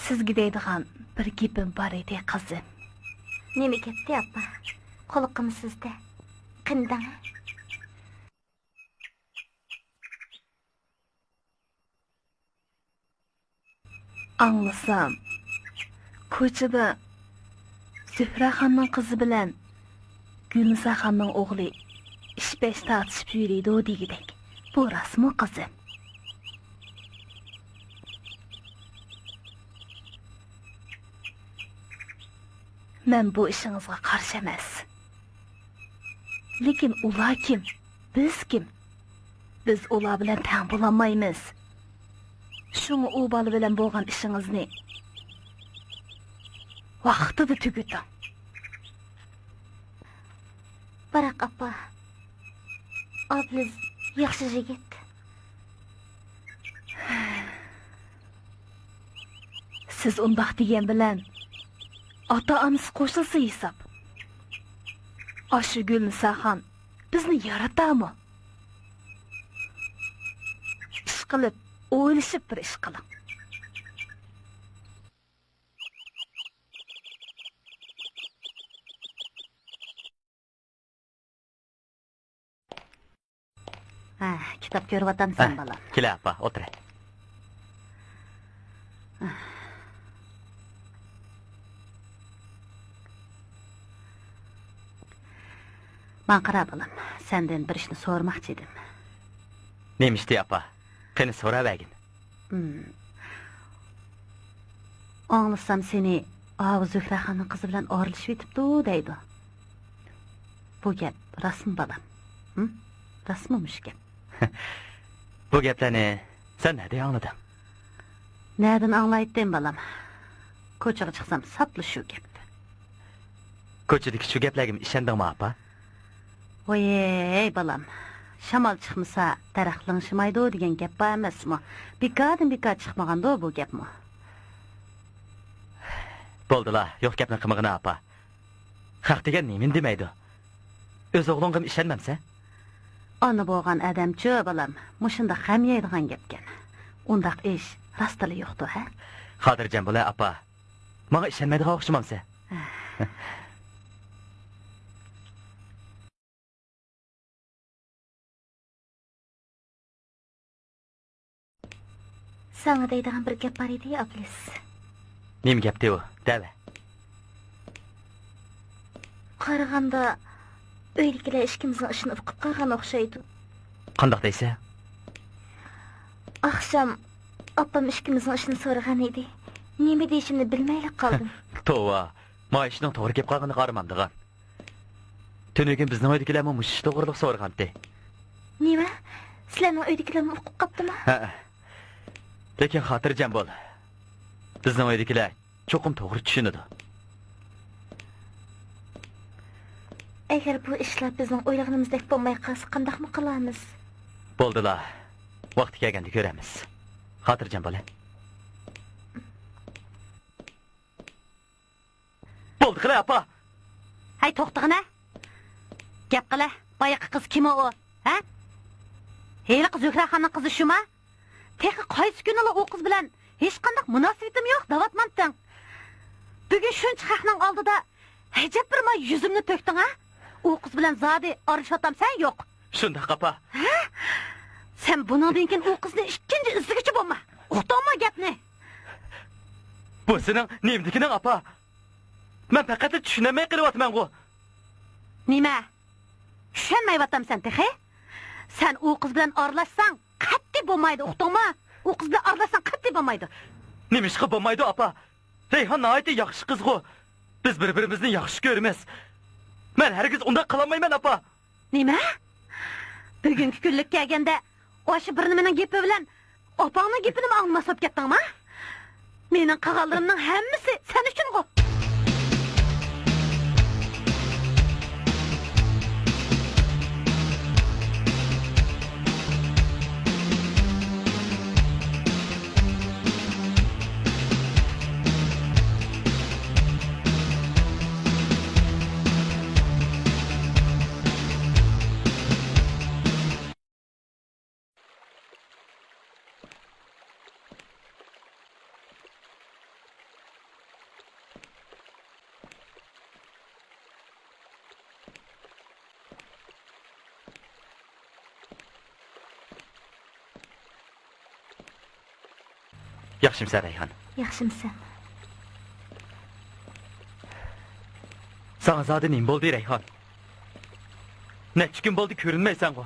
سىزگە دەيدىغان بىر گېپىم بار ئىدى، قىزىم. نېمە گەپتى، ئاپا؟ قۇلىقىم سىزدە. قېنى دەڭە. ئاڭلىسام، كوچىدا زۆھرەخاننىڭ قىزى بىلەن گۈلنىساخاننىڭ ئوغلى ئىش-پەش تارتىشىپ يۈرىدۇ دېگۈدەك. بۇ راستمۇ، قىزىم؟ مەن بۇ ئىشىڭىزغا قارشى ئەمەس. لېكىن ئۇلار كىم؟ بىز كىم؟ بىز ئۇلار بىلەن تەڭ بولالمايمىز. شۇڭا ئۇ بالا بىلەن بولغان ئىشىڭىزنى ۋاقتىدا تۈگىتىڭ. بىراق، ئاپا، ئابلىز ياخشى يىگىت. سىز ئۇنداق دېگەن بىلەن ئاتا-ئانىسى قوشۇلسا ھېساب. ئاشۇ گۈلنىساخان بىزنى ياراتامۇ؟ ئىشقىلىپ، ئويلىشىپ بىر ئىش قىلىڭ. ھە، كىتاب كۆرۈۋاتامسەن، ھە، بالام؟ كېلە، ئاپا، ئولتۇراي. ماڭا قارا، بالام، سەندىن بىر ئىشنى سورىماقچى ئىدىم. نېمە ئىشتى، ئاپا؟ قېنى، سوراۋەرگىن. ھىم. ئاڭلىسام، سېنى ئاۋۇ زۆھرەخاننىڭ قىزى بىلەن ئارىلىشىۋېتىپتۇ دەيدۇ. بۇ گەپ راستمۇ، بالام؟ ھىم؟ راستمۇ مۇشۇ گەپ؟ بۇ گەپلەرنى سەن نەدىن ئاڭلىدىڭ؟ نەدىن ئاڭلايتتىم، بالام؟ كوچىغا چىقسام، ساپلا شۇ گەپ. كوچىدىكى شۇ گەپلەرگىمۇ ئىشەندىڭمۇ، ئاپا؟ ۋوي، بالام، شامال چىقمىسا، دەرەخ لىڭشىمايدۇ دېگەن گەپ بار ئەمەسمۇ؟ بىكاردىن بىكار چىقمىغاندۇ بۇ گەپمۇ؟ بولدىلا، يوق گەپنى قىلمىغىنا، ئاپا. خەق دېگەن نېمىنى دېمەيدۇ؟ ئۆز ئوغلۇڭغىمۇ ئىشەنمەمسەن؟ ئانا بولغان ئادەمچۇ، بالام، مۇشۇنداق غەم يەيدىغان گەپكەن. ئۇنداق ئىش راستلا يوقتۇ، ھە؟ خاتىرجەم بول، ھە، ئاپا. ماڭا ئىشەنمەيدىغان ئوخشىمامسەن؟ ساڭا دەيدىغان بىر گەپ بار ئىدى، ئابلىز. نېمە گەپتى ئۇ؟ دەۋە. قارىغاندا، ئۆيدىكىلەر ئىككىمىزنىڭ ئىشىنى ئۇقۇپ قالغان ئوخشايدۇ. قانداق دەيسەن؟ ئاخشام ئاپام ئىككىمىزنىڭ ئىشىنى سورىغان ئىدى. نېمە دېيىشىمنى بىلمەيلا قالدىم. توۋا، ما ئىشنىڭ توغرا كېلىپ قالغىنىغا قارىمامدىغان. تۈنۈگۈن بىزنىڭ ئۆيدىكىلەرمۇ مۇشۇ ئىش توغرىلىق سورىغانتى. نېمە؟ سىلەرنىڭ ئۆيدىكىلەرمۇ ئۇقۇپ قاپتىما؟ ھەئە. لېكىن خاتىرجەم بول. بىزنىڭ ئۆيدىكىلەر چوقۇم توغرا چۈشىنىدۇ. ئەگەر بۇ ئىشلار بىزنىڭ ئويلىغىنىمىزدەك بولماي قالسا، قانداقمۇ قىلارمىز؟ بولدىلا، ۋاقتى كەلگەندە كۆرەرمىز. خاتىرجەم بول، ھە؟ بولدى قىلە، ئاپا! ھەي، توختىغىنە! گەپ قىلە، بايىقى قىز كىم ئۇ، ھە؟ ھېلىقى زۆھرەخاننىڭ قىزى شۇما؟ تېخى قايسى كۈنىلا ئۇ قىز بىلەن ھېچقانداق مۇناسىۋىتىم يوق دەۋاتمامتىڭ؟ بۈگۈن شۇنچە خەقنىڭ ئالدىدا ئەجەب بىر ماي يۈزۈمنى تۆكتۈڭ ھە؟ ئۇ قىز بىلەن زادى ئارىلىشىۋاتامسەن يوق؟ شۇنداق، ئاپا. ھە؟ سەن بۇنىڭدىن كېيىن ئۇ قىزنى ئىككىنچى ئىزدىگۈچى بولما. ئۇقتۇڭمۇ گەپنى؟ بۇ سېنىڭ نېمىدىكىنىڭ، ئاپا؟ مەن پەقەتلا چۈشىنەلمەي قېلىۋاتىمەنغۇ. نېمە؟ چۈشەنمەيۋاتامسەن تېخى؟ سەن ئۇ قىز بىلەن ئارىلاشساڭ، قەتئىي بولمايدۇ، ئۇقتۇڭمۇ؟ ئۇ قىز بىلەن ئارىلاشساڭ قەتئىي بولمايدۇ. نېمىشقا بولمايدۇ، ئاپا؟ رەيھان ناھايىتى ياخشى قىزغۇ. بىز بىر-بىرىمىزنى ياخشى كۆرىمىز. مەن ھەرگىز ئۇنداق قىلالمايمەن، ئاپا. نېمە؟ بۈگۈنكى كۈنلۈك كەلگەندە، ئاشۇ بىر نېمىنىڭ گېپى بىلەن ئاپاڭنىڭ گېپىنىمۇ ئاڭلىماس بولۇپ كەتتىڭما؟ مېنىڭ قىلغانلىرىمنىڭ ھەممىسى سەن ئۈچۈنغۇ. ياخشىمسەن، رەيھان؟ ياخشىمسەن؟ ساڭا زادى نېمە بولدى، رەيھان؟ نەچچە كۈن بولدى كۆرۈنمەيسەنغۇ.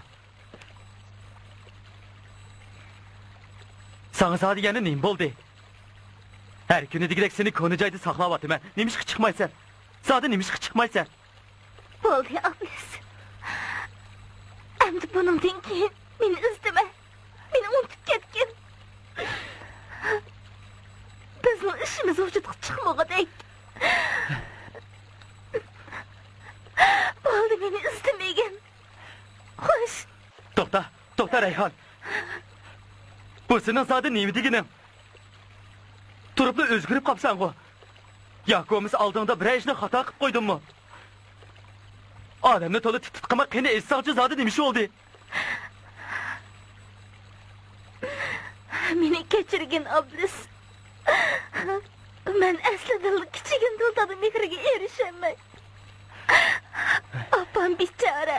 ساڭا زادى يەنە نېمە بولدى؟ ھەر كۈنى دېگۈدەك سېنى كونا جايدا ساقلاۋاتىمەن. نېمىشقا چىقمايسەن؟ زادى نېمىشقا چىقمايسەن؟ بولدى، ئابلىز. ئەمدى بۇنىڭدىن كېيىن مېنى ئىزدىمە. مېنى ئۇنتۇپ كەتكىن. بىزنىڭ ئىشىمىز ۋۇجۇدقا چىقمىغۇدەك. بولدى، مېنى ئىزدىمىگىن. خوش. رەيھان، بۇ سېنىڭ زادى نېمە دېگىنىڭ؟ تۇرۇپلا ئۆزگىرىپ قاپسەنغۇ؟ ياكى بولمىسا ئالدىڭدا بىرەر ئىشنى خاتا قىپ قويدۇممۇ؟ ئادەمنى تولا تىت-تىت قىلما، قېنى ئېيتساڭچۇ زادى نېمە ئىش بولدى؟ مېنى كەچۈرگىن، ئابلىز. مەن ئەسلىدىنلا كىچىكىمدىن دادا مېھرىگە ئېرىشەلمەي، ئاپام بىچارە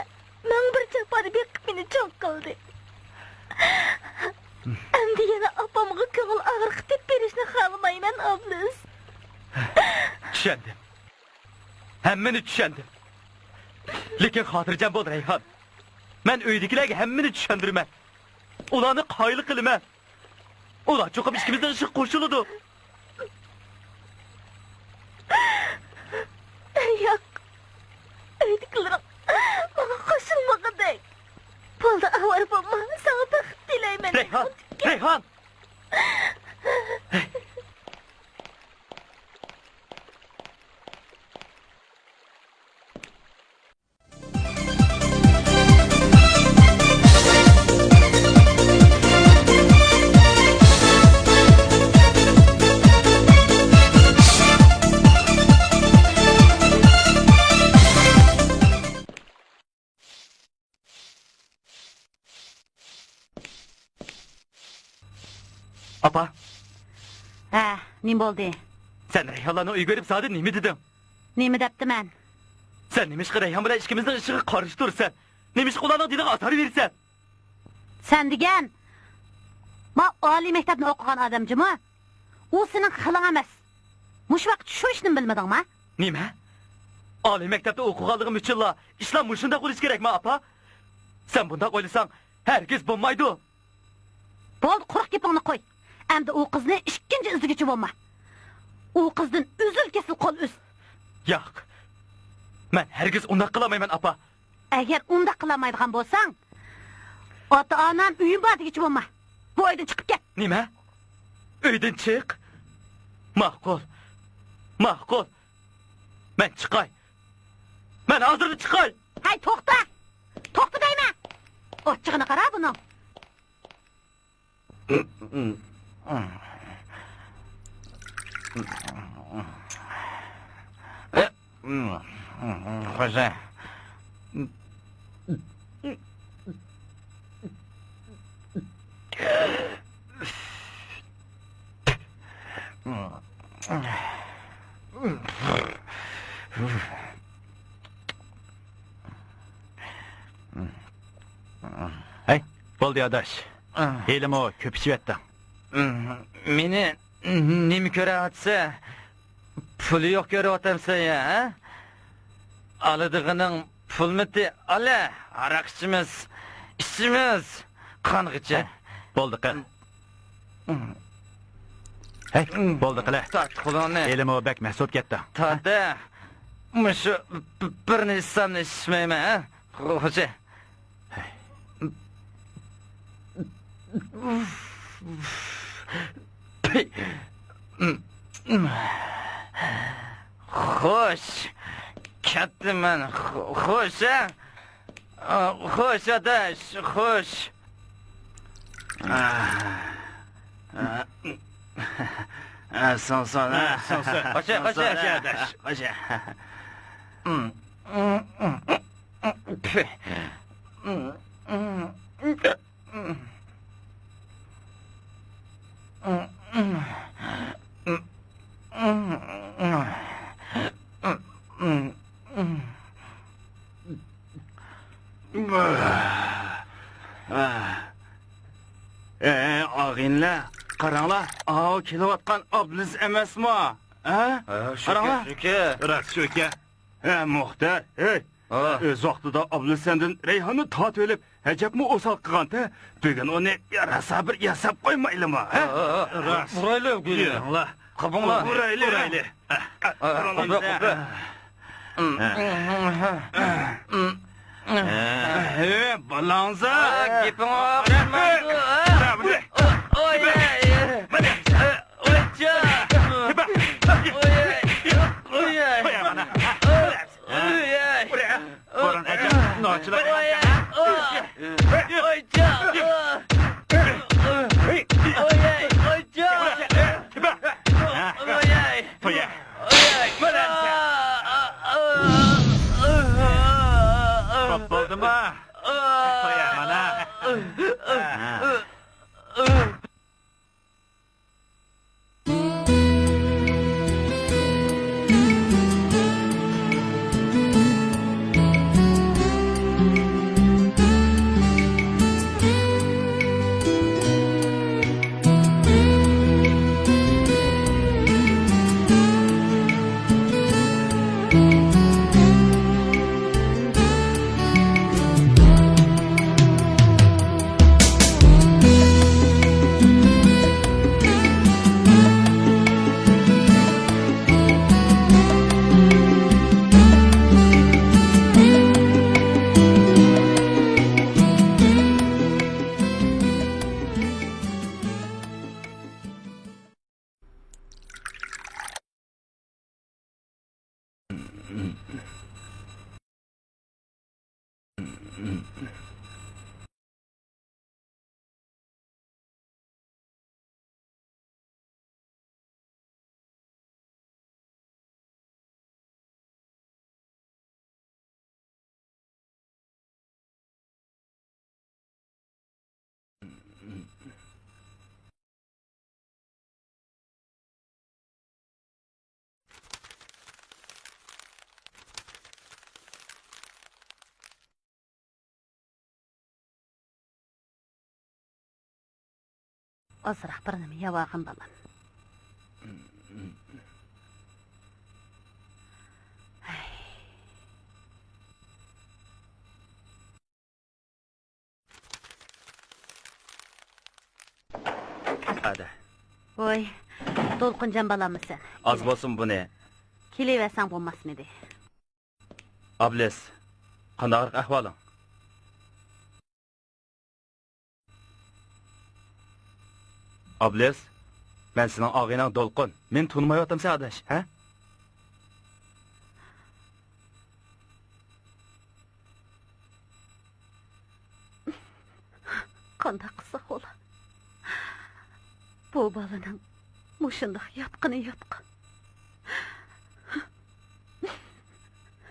مىڭ بىر جاپانى بېقىپ مېنى چوڭ قىلدى. ئەمدى يەنە ئاپامغا كۆڭۈل ئاغرىقى تېپىپ بېرىشنى خالىمايمەن، ئابلىز. چۈشەندىم. ھەممىنى چۈشەندىم. لېكىن خاتىرجەم بول، رەيھان. مەن ئۆيدىكىلەرگە ھەممىنى چۈشەندۈرىمەن. ئۇلارنى قايىل قىلىمەن. ئۇلار چوقۇم ئىككىمىزنىڭ ئىشىغا قوشۇلىدۇ. ياق. ئۆيدىكىلىرىڭ ماڭا قوشۇلمىغۇدەك. بولدى، ئاۋارە بولما. ساڭا بەخت تىلەيمەن. رەيھان! رەيھان! ئاپا. ھە، نېمە بولدى؟ سەن رەيھانلارنىڭ ئۆيىگە بېرىپ زادى نېمە دېدىڭ؟ نېمە دەپتىمەن؟ سەن نېمىشقا رەيھان بىلەن ئىككىمىزنىڭ ئىشىغا قارشى تۇرىسەن؟ نېمىشقا ئۇلارنىڭ دىلىغا ئازار بېرىسەن؟ سەن دېگەن، ما ئالىي مەكتەپنى ئوقۇغان ئادەم جۇمۇ؟ ئۇ سېنىڭ خىلىڭ ئەمەس. مۇشۇ ۋاقىت شۇ ئىشنىمۇ بىلمىدىڭما؟ نېمە؟ ئالىي مەكتەپتە ئوقۇغانلىقىم ئۈچۈنلا ئىشلار مۇشۇنداق بولۇشى كېرەكمۇ، ئاپا؟ سەن بۇنداق ئويلىساڭ، ھەرگىز بولمايدۇ. بولدى، قۇرۇق گېپىڭنى قوي. ئەمدى ئۇ قىزنى ئىككىنچى ئىزدىگۈچى بولما. ئۇ قىزدىن ئۈزۈل-كېسىل قول ئۈز. ياق. مەن ھەرگىز ئۇنداق قىلالمايمەن، ئاپا. ئەگەر ئۇنداق قىلالمايدىغان بولساڭ، ئاتا-ئانام ئۆيۈم بار دېگۈچى بولما. بۇ ئۆيدىن چىقىپ كەت. نېمە؟ ئۆيدىن چىق؟ ماقۇل. ماقۇل. مەن چىقاي. مەن ھازىرلا چىقاي. ھەي، توختا! توختا دەيمەن! ئاچچىقىنى قارا بۇنىڭ. خوجا. ھەي، بولدى ئاداش. ھېلىمۇ كۆپ ئىچىۋەتتىڭ. مېنى نېمە كۆرۈۋاتىسەن؟ پۇلى يوق كۆرۈۋاتامسەن يا، ھە؟ ئالىدىغىنىڭ پۇلمىتى، ئالە، ھاراق ئىچىمىز، ئىچىمىز، قانغىچە. ھە، بولدى، قىل. ھەي، بولدى، قىلە. تارت قولۇڭنى. ھېلىمۇ بەك مەست بولۇپ كەتتىڭ. تارت، ھە. مۇشۇ ب-، بىرنى ئىچسەملا ئىچمەيمەن، ھە؟ خوجا. خوش، كەتتىمەن. خو-، خوش، ھە؟ خوش، ئاداش، خوش. سوڭسۇن، ھە؟ سوڭسۇن. خوش، خوش، خوش، ئاداش. خوش. ئەي، ئاغىنىلەر، قاراڭلار، ئاۋۇ كېلىۋاتقان ئابلىز ئەمەسمۇ؟ ھە؟ ھە، شۇكى، قاراڭلار. شۇكى. راست شۇكى. ھە، مۇختەر، ھەي. ھە. ئۆز ۋاقتىدا ئابلىز سەندىن رەيھاننى تارتىۋېلىپ، ئەجەبمۇ ئوسال قىلغانتە، بۈگۈن ئۇنى راسا بىر ياساپ قويمايلىمۇ، ھە؟ ھە، ھە، ھە. راست. ئۇرايلى، يۈرۈڭلار. قوپۇڭلار. ئۇرايلى. ئۇرايلى. ھە. ھە، قوپە، قوپە. ھە، بالاڭزا. ھە، گېپىڭ ئاغرىمايدۇ، ھە؟ ئوي، ئوي. ئويجا! ئويجا! ئويجا! ئويجا! ئازراق بىر نېمە يەۋالغىن، بالام. ھەدە. ۋوي، دولقۇنجان بالاممۇ سەن؟ ئاز بولسۇن بۇنى. كېلىۋەرسەڭ بولماسمىدى؟ ئابلىز، قانداقراق ئەھۋالىڭ؟ ئابلىز، مەن سېنىڭ ئاغىنەڭ دولقۇن. مېنى تونۇمايۋاتامسەن، ئاداش، ھە؟ قانداق قىلساق بولا؟ بۇ بالىنىڭ مۇشۇنداق ياتقىنى ياتقان.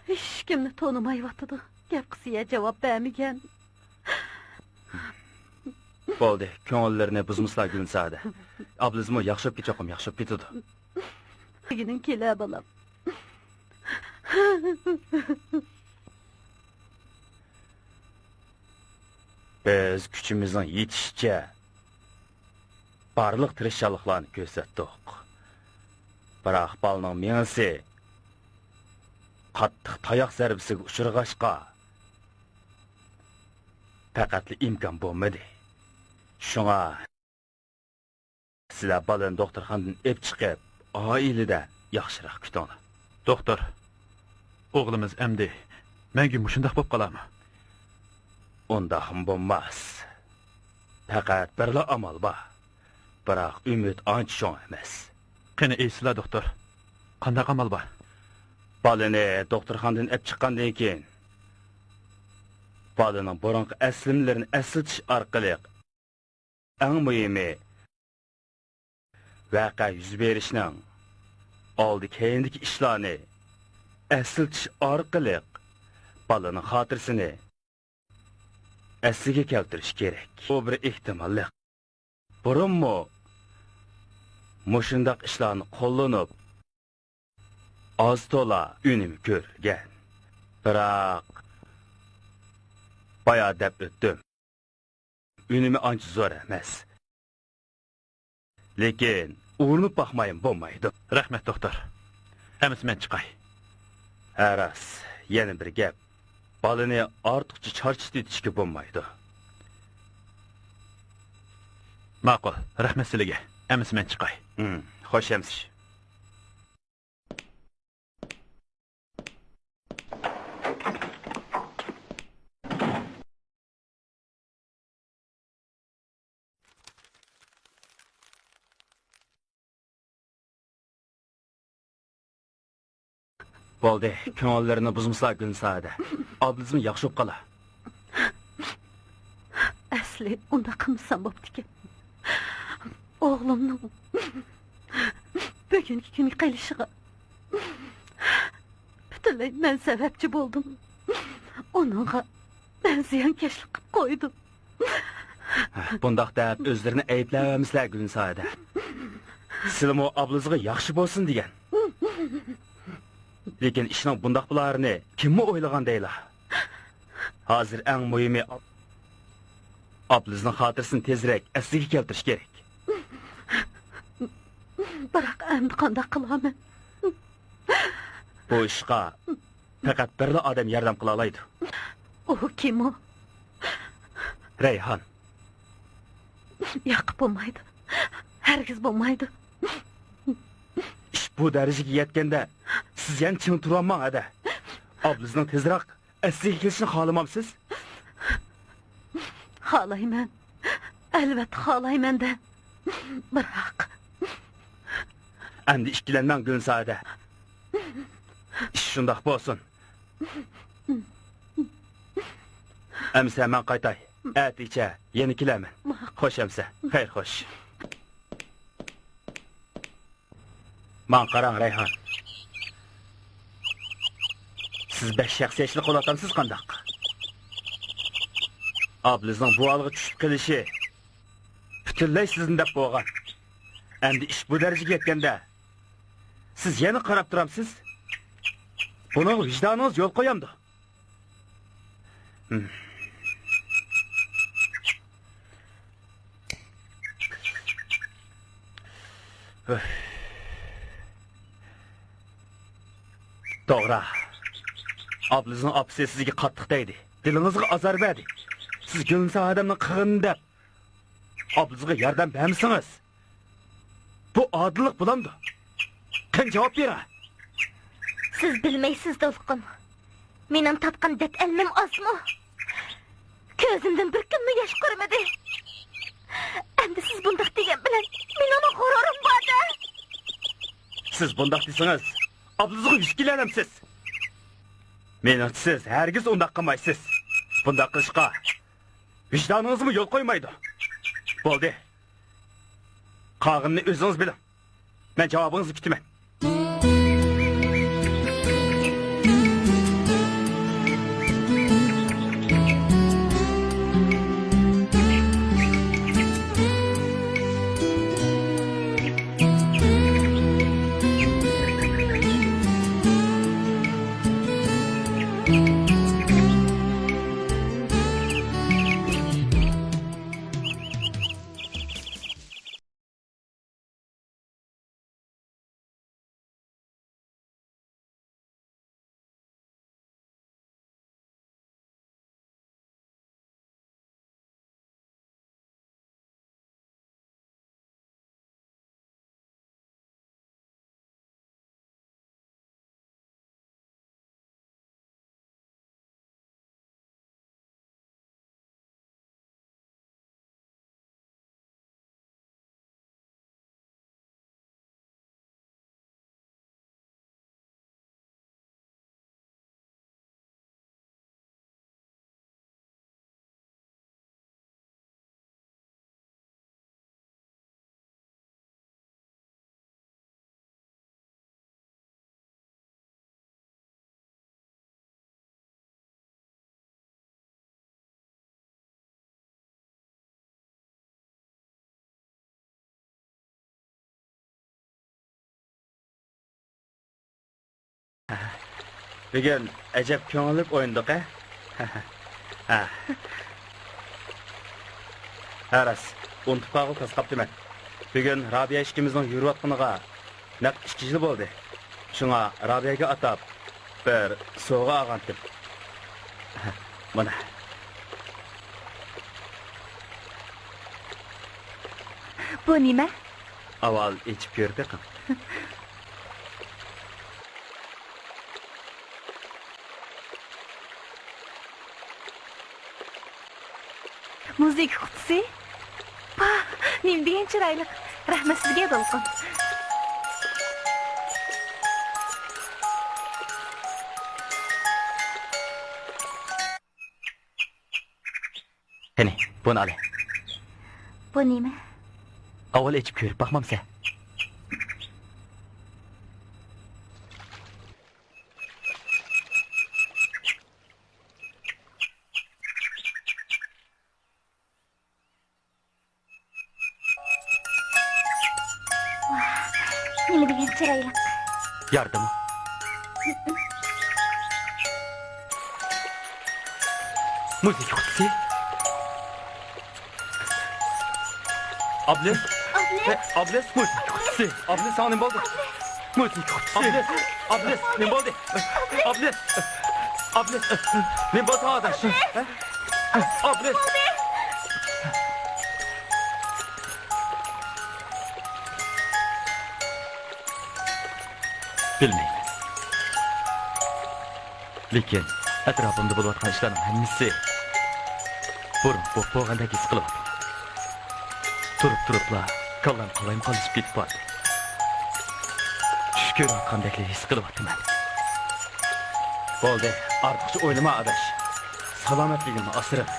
ھېچكىمنى تونۇمايۋاتىدۇ. گەپ قىلسا يا جاۋاب بەرمىگەن. بولدى، كۆڭۈللىرىنى بۇزمىسىلا، گۈلنىسادە. ئابلىزمۇ ياخشى بولۇپ كېتىدۇ، ياخشى بولۇپ كېتىدۇ. دېگىنىڭ كېلە، بالام. بىز كۈچىمىزنىڭ يېتىشىچە بارلىق تىرىشچانلىقلارنى كۆرسەتتۇق. بىراق بالىنىڭ مېڭىسى قاتتىق تاياق زەربىسىگە ئۇچرىغاچقا، پەقەتلا ئىمكان بولمىدى. شۇڭا سىلەر بالىنى دوختۇرخانىدىن ئېلىپ چىقىپ، ئائىلىدە ياخشىراق كۈتۈڭلار. دوختۇر، ئوغلىمىز ئەمدى مەڭگۈ مۇشۇنداق بولۇپ قالارمۇ؟ ئۇنداقمۇ بولماس. پەقەت بىرلا ئامال بار. بىراق ئۈمىد ئانچە چوڭ ئەمەس. قېنى ئېيتسىلا، دوختۇر، قانداق ئامال بار؟ بالىنى دوختۇرخانىدىن ئېلىپ چىققاندىن كېيىن، بالىنىڭ بۇرۇنقى ئەسلىمىلىرىنى ئەسلىتىش ئارقىلىق، ئەڭ مۇھىمى، ۋەقە يۈز بېرىشنىڭ ئالدى كەينىدىكى ئىشلارنى ئەسلىتىش ئارقىلىق بالىنىڭ خاتىرىسىنى ئەسلىگە كەلتۈرۈش كېرەك. بۇ بىر ئېھتىماللىق. بۇرۇنمۇ مۇشۇنداق ئىشلارنى قوللىنىپ، ئاز-تولا ئۈنۈم كۆرگەن. بىراق، بايا دەپ ئۆتتۈم. ئۈنۈمى ئانچە زور ئەمەس. لېكىن ئۇرۇنۇپ باقمايمۇ بولمايدۇ. رەھمەت، دوختۇر. ئەمىسە مەن چىقاي. ھە، راست. يەنە بىر گەپ. بالىنى ئارتۇقچە چارچىتىۋېتىشكە بولمايدۇ. ماقۇل. رەھمەت سىلىگە. ئەمىسە مەن چىقاي. ھىم، خوش ئەمىسە. بولدى، كۆڭۈللىرىنى بۇزمىسىلا، گۈلنىسا ھەدە. ئابلىزمۇ ياخشى بولۇپ قالا. ئەسلى ئۇنداق قىلمىسام بوپتىكەن. ئوغلۇمنىڭ بۈگۈنكى كۈنگە قېلىشىغا پۈتۈنلەي مەن سەۋەبچى بولدۇم. ئۇنىڭغا مەن زىيانكەشلىك قىلىپ قويدۇم. بۇنداق دەپ ئۆزلىرىنى ئەيىبلەۋەرمىسىلە، گۈلنىسا ھەدە. سىلىمۇ ئابلىزىغا ياخشى بولسۇن دېگەن. لېكىن ئىشنىڭ بۇنداق بولارىنى كىممۇ ئويلىغان دەيلا؟ ھازىر ئەڭ مۇھىمى ئاب-، ئابلىزنىڭ خاتىرىسىنى تېزرەك ئەسلىگە كەلتۈرۈش كېرەك. بىراق ئەمدى قانداق قىلارمەن؟ بۇ ئىشقا پەقەت بىرلا ئادەم ياردەم قىلالايدۇ. ئۇ كىم ئۇ؟ رەيھان. ياق، بولمايدۇ. ھەرگىز بولمايدۇ. ئىش بۇ دەرىجىگە يەتكەندە، سىز يەنە چىڭ تۇرۇۋالماڭ ھەدە. ئابلىزنىڭ تېزراق ئەسلىگە كېلىشىنى خالىمامسىز؟ خالايمەن. ئەلۋەتتە خالايمەن-دە. بىراق. ئەمدى ئىككىلەنمەڭ، گۈلنىسا ھەدە. ئىش شۇنداق بولسۇن. ئەمسە مەن قايتاي. ئەتىچە يەنە كېلەرمەن. ماقۇل. خوش ئەمسە. خەير خوش. ماڭا قاراڭ، رەيھان. سىز بەك شەخسىيەتچىلىك قىلىۋاتامسىز قانداق؟ ئابلىزنىڭ بۇ ھالغا چۈشۈپ قېلىشى پۈتۈنلەي سىزنى دەپ بولغان. ئەمدى ئىش بۇ دەرىجىگە يەتكەندە، سىز يەنە قاراپ تۇرامسىز؟ بۇنىڭغا ۋىجدانىڭىز يول قويامدۇ؟ توغرا. ئابلىزنىڭ ئاپىسى سىزگە قاتتىق تەگدى. دىلىڭىزغا ئازار بەردى. سىز گۈلنىسا ئادەمنىڭ قىلغىنىنى دەپ، ئابلىزغا ياردەم بەرمىسىڭىز، بۇ ئادىللىق بولامدۇ؟ قېنى جاۋاب بېرىڭ! سىز بىلمەيسىز، دولقۇن. مېنىڭ تارتقان دەرد-ئەلىمىم ئازمۇ؟ كۆزۈمدىن بىر كۈنمۇ ياش قۇرۇمىدى. ئەمدى سىز بۇنداق دېگەن بىلەن مېنىڭمۇ غۇرۇرۇم بار-دە. سىز بۇنداق دېسىڭىز، ئابلىزغا يۈز كېلەلەمسىز؟ مېنىڭچە سىز ھەرگىز ئۇنداق قىلمايسىز. بۇنداق قىلىشقا ۋىجدانىڭىزمۇ يول قويمايدۇ. بولدى. قالغىنىنى ئۆزىڭىز بىلىڭ. مەن جاۋابىڭىزنى كۈتىمەن. بۈگۈن ئەجەب كۆڭۈللۈك ئوينىدۇق، ھە؟ ھە. ھە، راست، ئۇنتۇپ قالغىلى تاس قاپتىمەن. بۈگۈن رابىيە ئىككىمىزنىڭ يۈرۈۋاتقىنىغا نەق ئىككى يىل بولدى. شۇڭا رابىيەگە ئاتاپ بىر سوۋغا ئالغانتىم. مانا. بۇ نېمە؟ ئاۋۋال ئېچىپ كۆرۈپ بېقىڭ. مۇزىكا قۇتىسى؟ پاھ، نېمە دېگەن چىرايلىق. رەھمەت سىزگە، دولقۇن. قېنى، بۇنى ئالە. بۇ نېمە؟ ئاۋۋال ئېچىپ كۆرۈپ باقمامسەن؟ ۋاھ، نېمە دېگەن چىرايلىق. ياردىمۇ؟ مۇزىكا قۇتىسى. ئابلىز. ئابلىز. ئابلىز. مۇزىكا قۇتىسى. ئابلىز، ساڭا نېمە بولدى؟ مۇزىكا قۇتىسى. ئابلىز. ئابلىز، نېمە بولدى؟ ئابلىز. ئابلىز. نېمە بولدى ساڭا، ئاداش؟ ئابلىز. بىلمەيمەن. لېكىن ئەتراپىمدا بولۇۋاتقان ئىشلارنىڭ ھەممىسى بۇرۇن بولۇپ بولغاندەك ھېس قىلىۋاتىمەن. تۇرۇپ-تۇرۇپلا كاللام قالايمىقانلىشىپ كېتىپ باردى. چۈش كۆرۈۋاتقاندەكلا ھېس قىلىۋاتىمەن. بولدى، ئارتۇقچە ئويلىما، ئاداش. سالامەتلىكىڭنى ئاسرىغىن.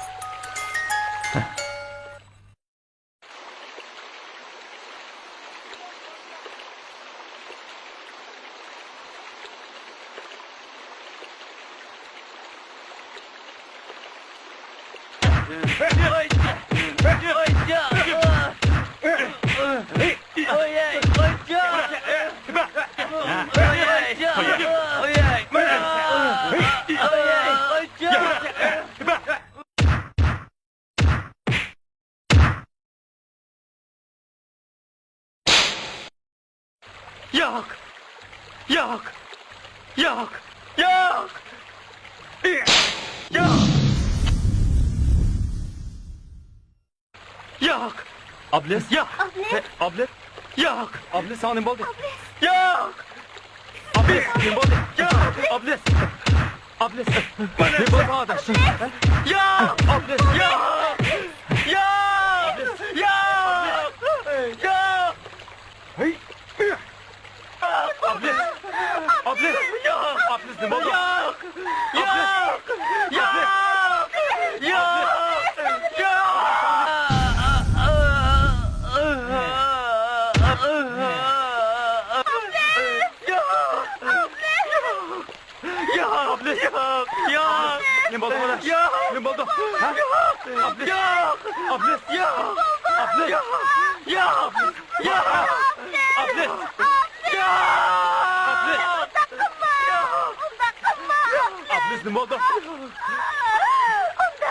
ياق! ياق! ياق! ياق! ياق! ياق! ئابلىز! ياق! ئابلىز! ھەي، ئابلىز! ياق! ئابلىز، ساڭا نېمە بولدى؟ ئابلىز! ياق! ئابلىز، نېمە بولدى؟ ياق! ئابلىز! ئابلىز! نېمە بولدى، ئاداش؟ ياق! ئابلىز! ياق! ياق! ياق! ياق! ھەي! ئابلىز! ئابلىز! ئابلىز، نېمە بولدى؟ ياق! ياق! ياق! ياق! ياق! ياق! ئابلىز! ياق! ياق! نېمە بولدى، ئاداش؟ ياق! نېمە بولدى؟ ھە؟ ياق! ئابلىز! ياق! ئابلىز! ياق! ئابلىز! ياق! ياق! ياق! ئابلىز! ياق! ئابلىز! ئابلىز! ئابلىز! ئابلىز! ئابلىز! نېمە بولدى؟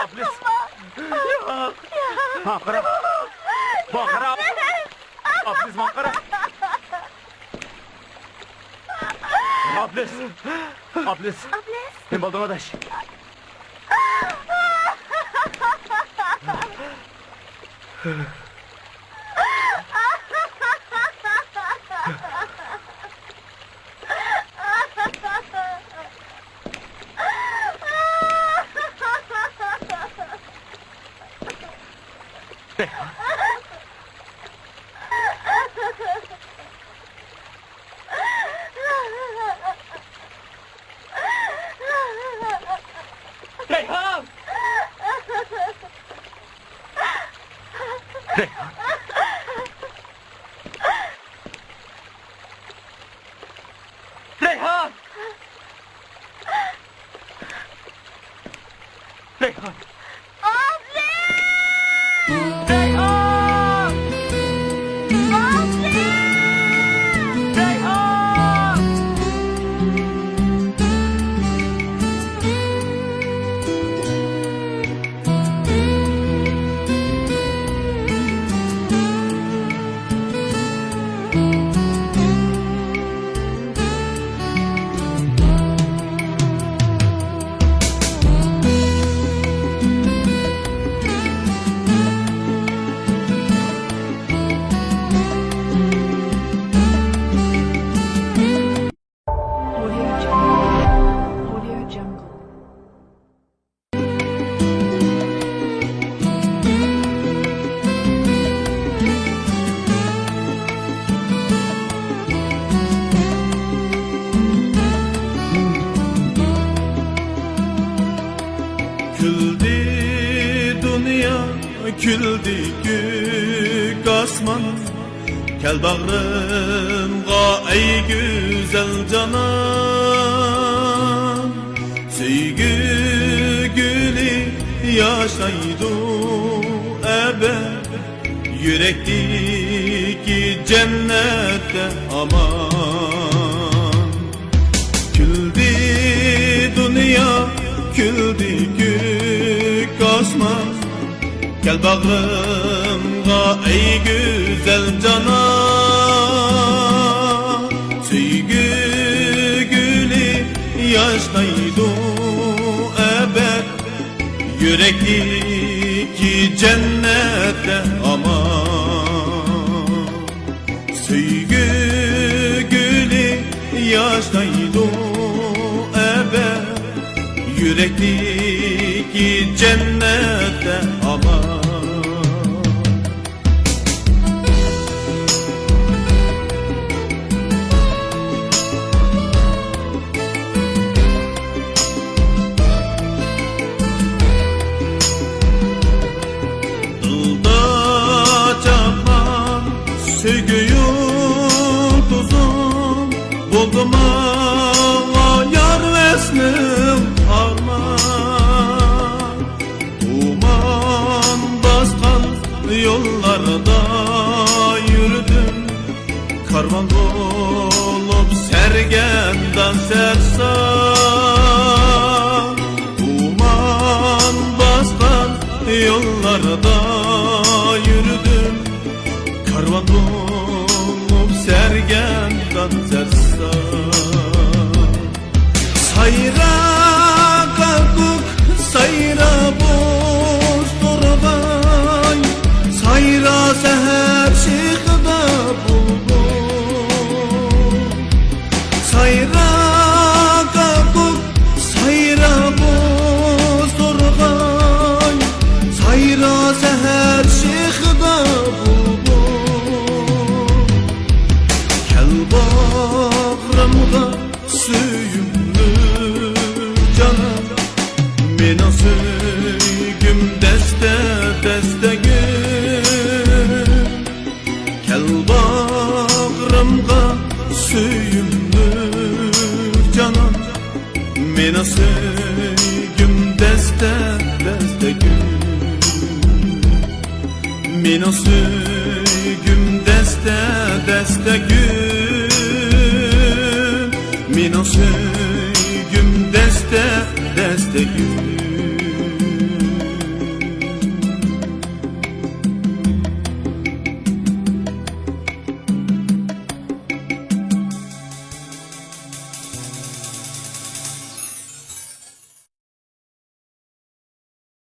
ئابلىز! ياق! ماڭا قارا! ماڭا قارا! ئابلىز، ماڭا قارا! ئابلىز! ئابلىز! ئابلىز! نېمە بولدۇڭ، ئاداش؟ رەيھان! رەيھان! رەيھان! رەيھان! رەيھان! رەيھان! كۈلدى دۇنيا، كۈلدى كۆك ئاسمان. كەل باغرىمغا، ئەي گۈزەل جانان. سۆيگۈ گۈلى ياشنايدۇ ئەبەد، يۈرەكتىكى جەننەتتە ئامان. كۈلدى دۇنيا، كۈلدى كۆك ئاسمان. كەل باغرىمغا، ئەي گۈزەل جانان. سۆيگۈ گۈلى ياشنايدۇ ئەبەد، يۈرەكتىكى جەننەتتە ئامان. سۆيگۈ گۈلى ياشنايدۇ ئەبەد، يۈرەكتىكى جەننەتتە ئامان. سەرسان، ئۇمان باسقان يوللاردا يۈردۈم، كارۋان بولۇپ سەرگەردان سەرسان. سايرا كاكۇك، سايرا بوز تورغاي، سايرا سەھەر شېخىدا بۇلبۇل. سايرا كاكۇك، سايرا بوز تورغاي، سايرا سەھەر شېخىدا بۇلبۇل. كەل باغرىمغا سۆيۈملۈك جانان، مېنىڭ سۆيگۈم دەستە دەستە گۈل. كەل باغرىمغا سۆيۈملۈك جانان، مېنىڭ سۆيگۈم دەستە دەستە گۈل. مېنىڭ سۆيگۈم دەستە دەستە گۈل. مېنىڭ سۆيگۈم دەستە دەستە گۈل.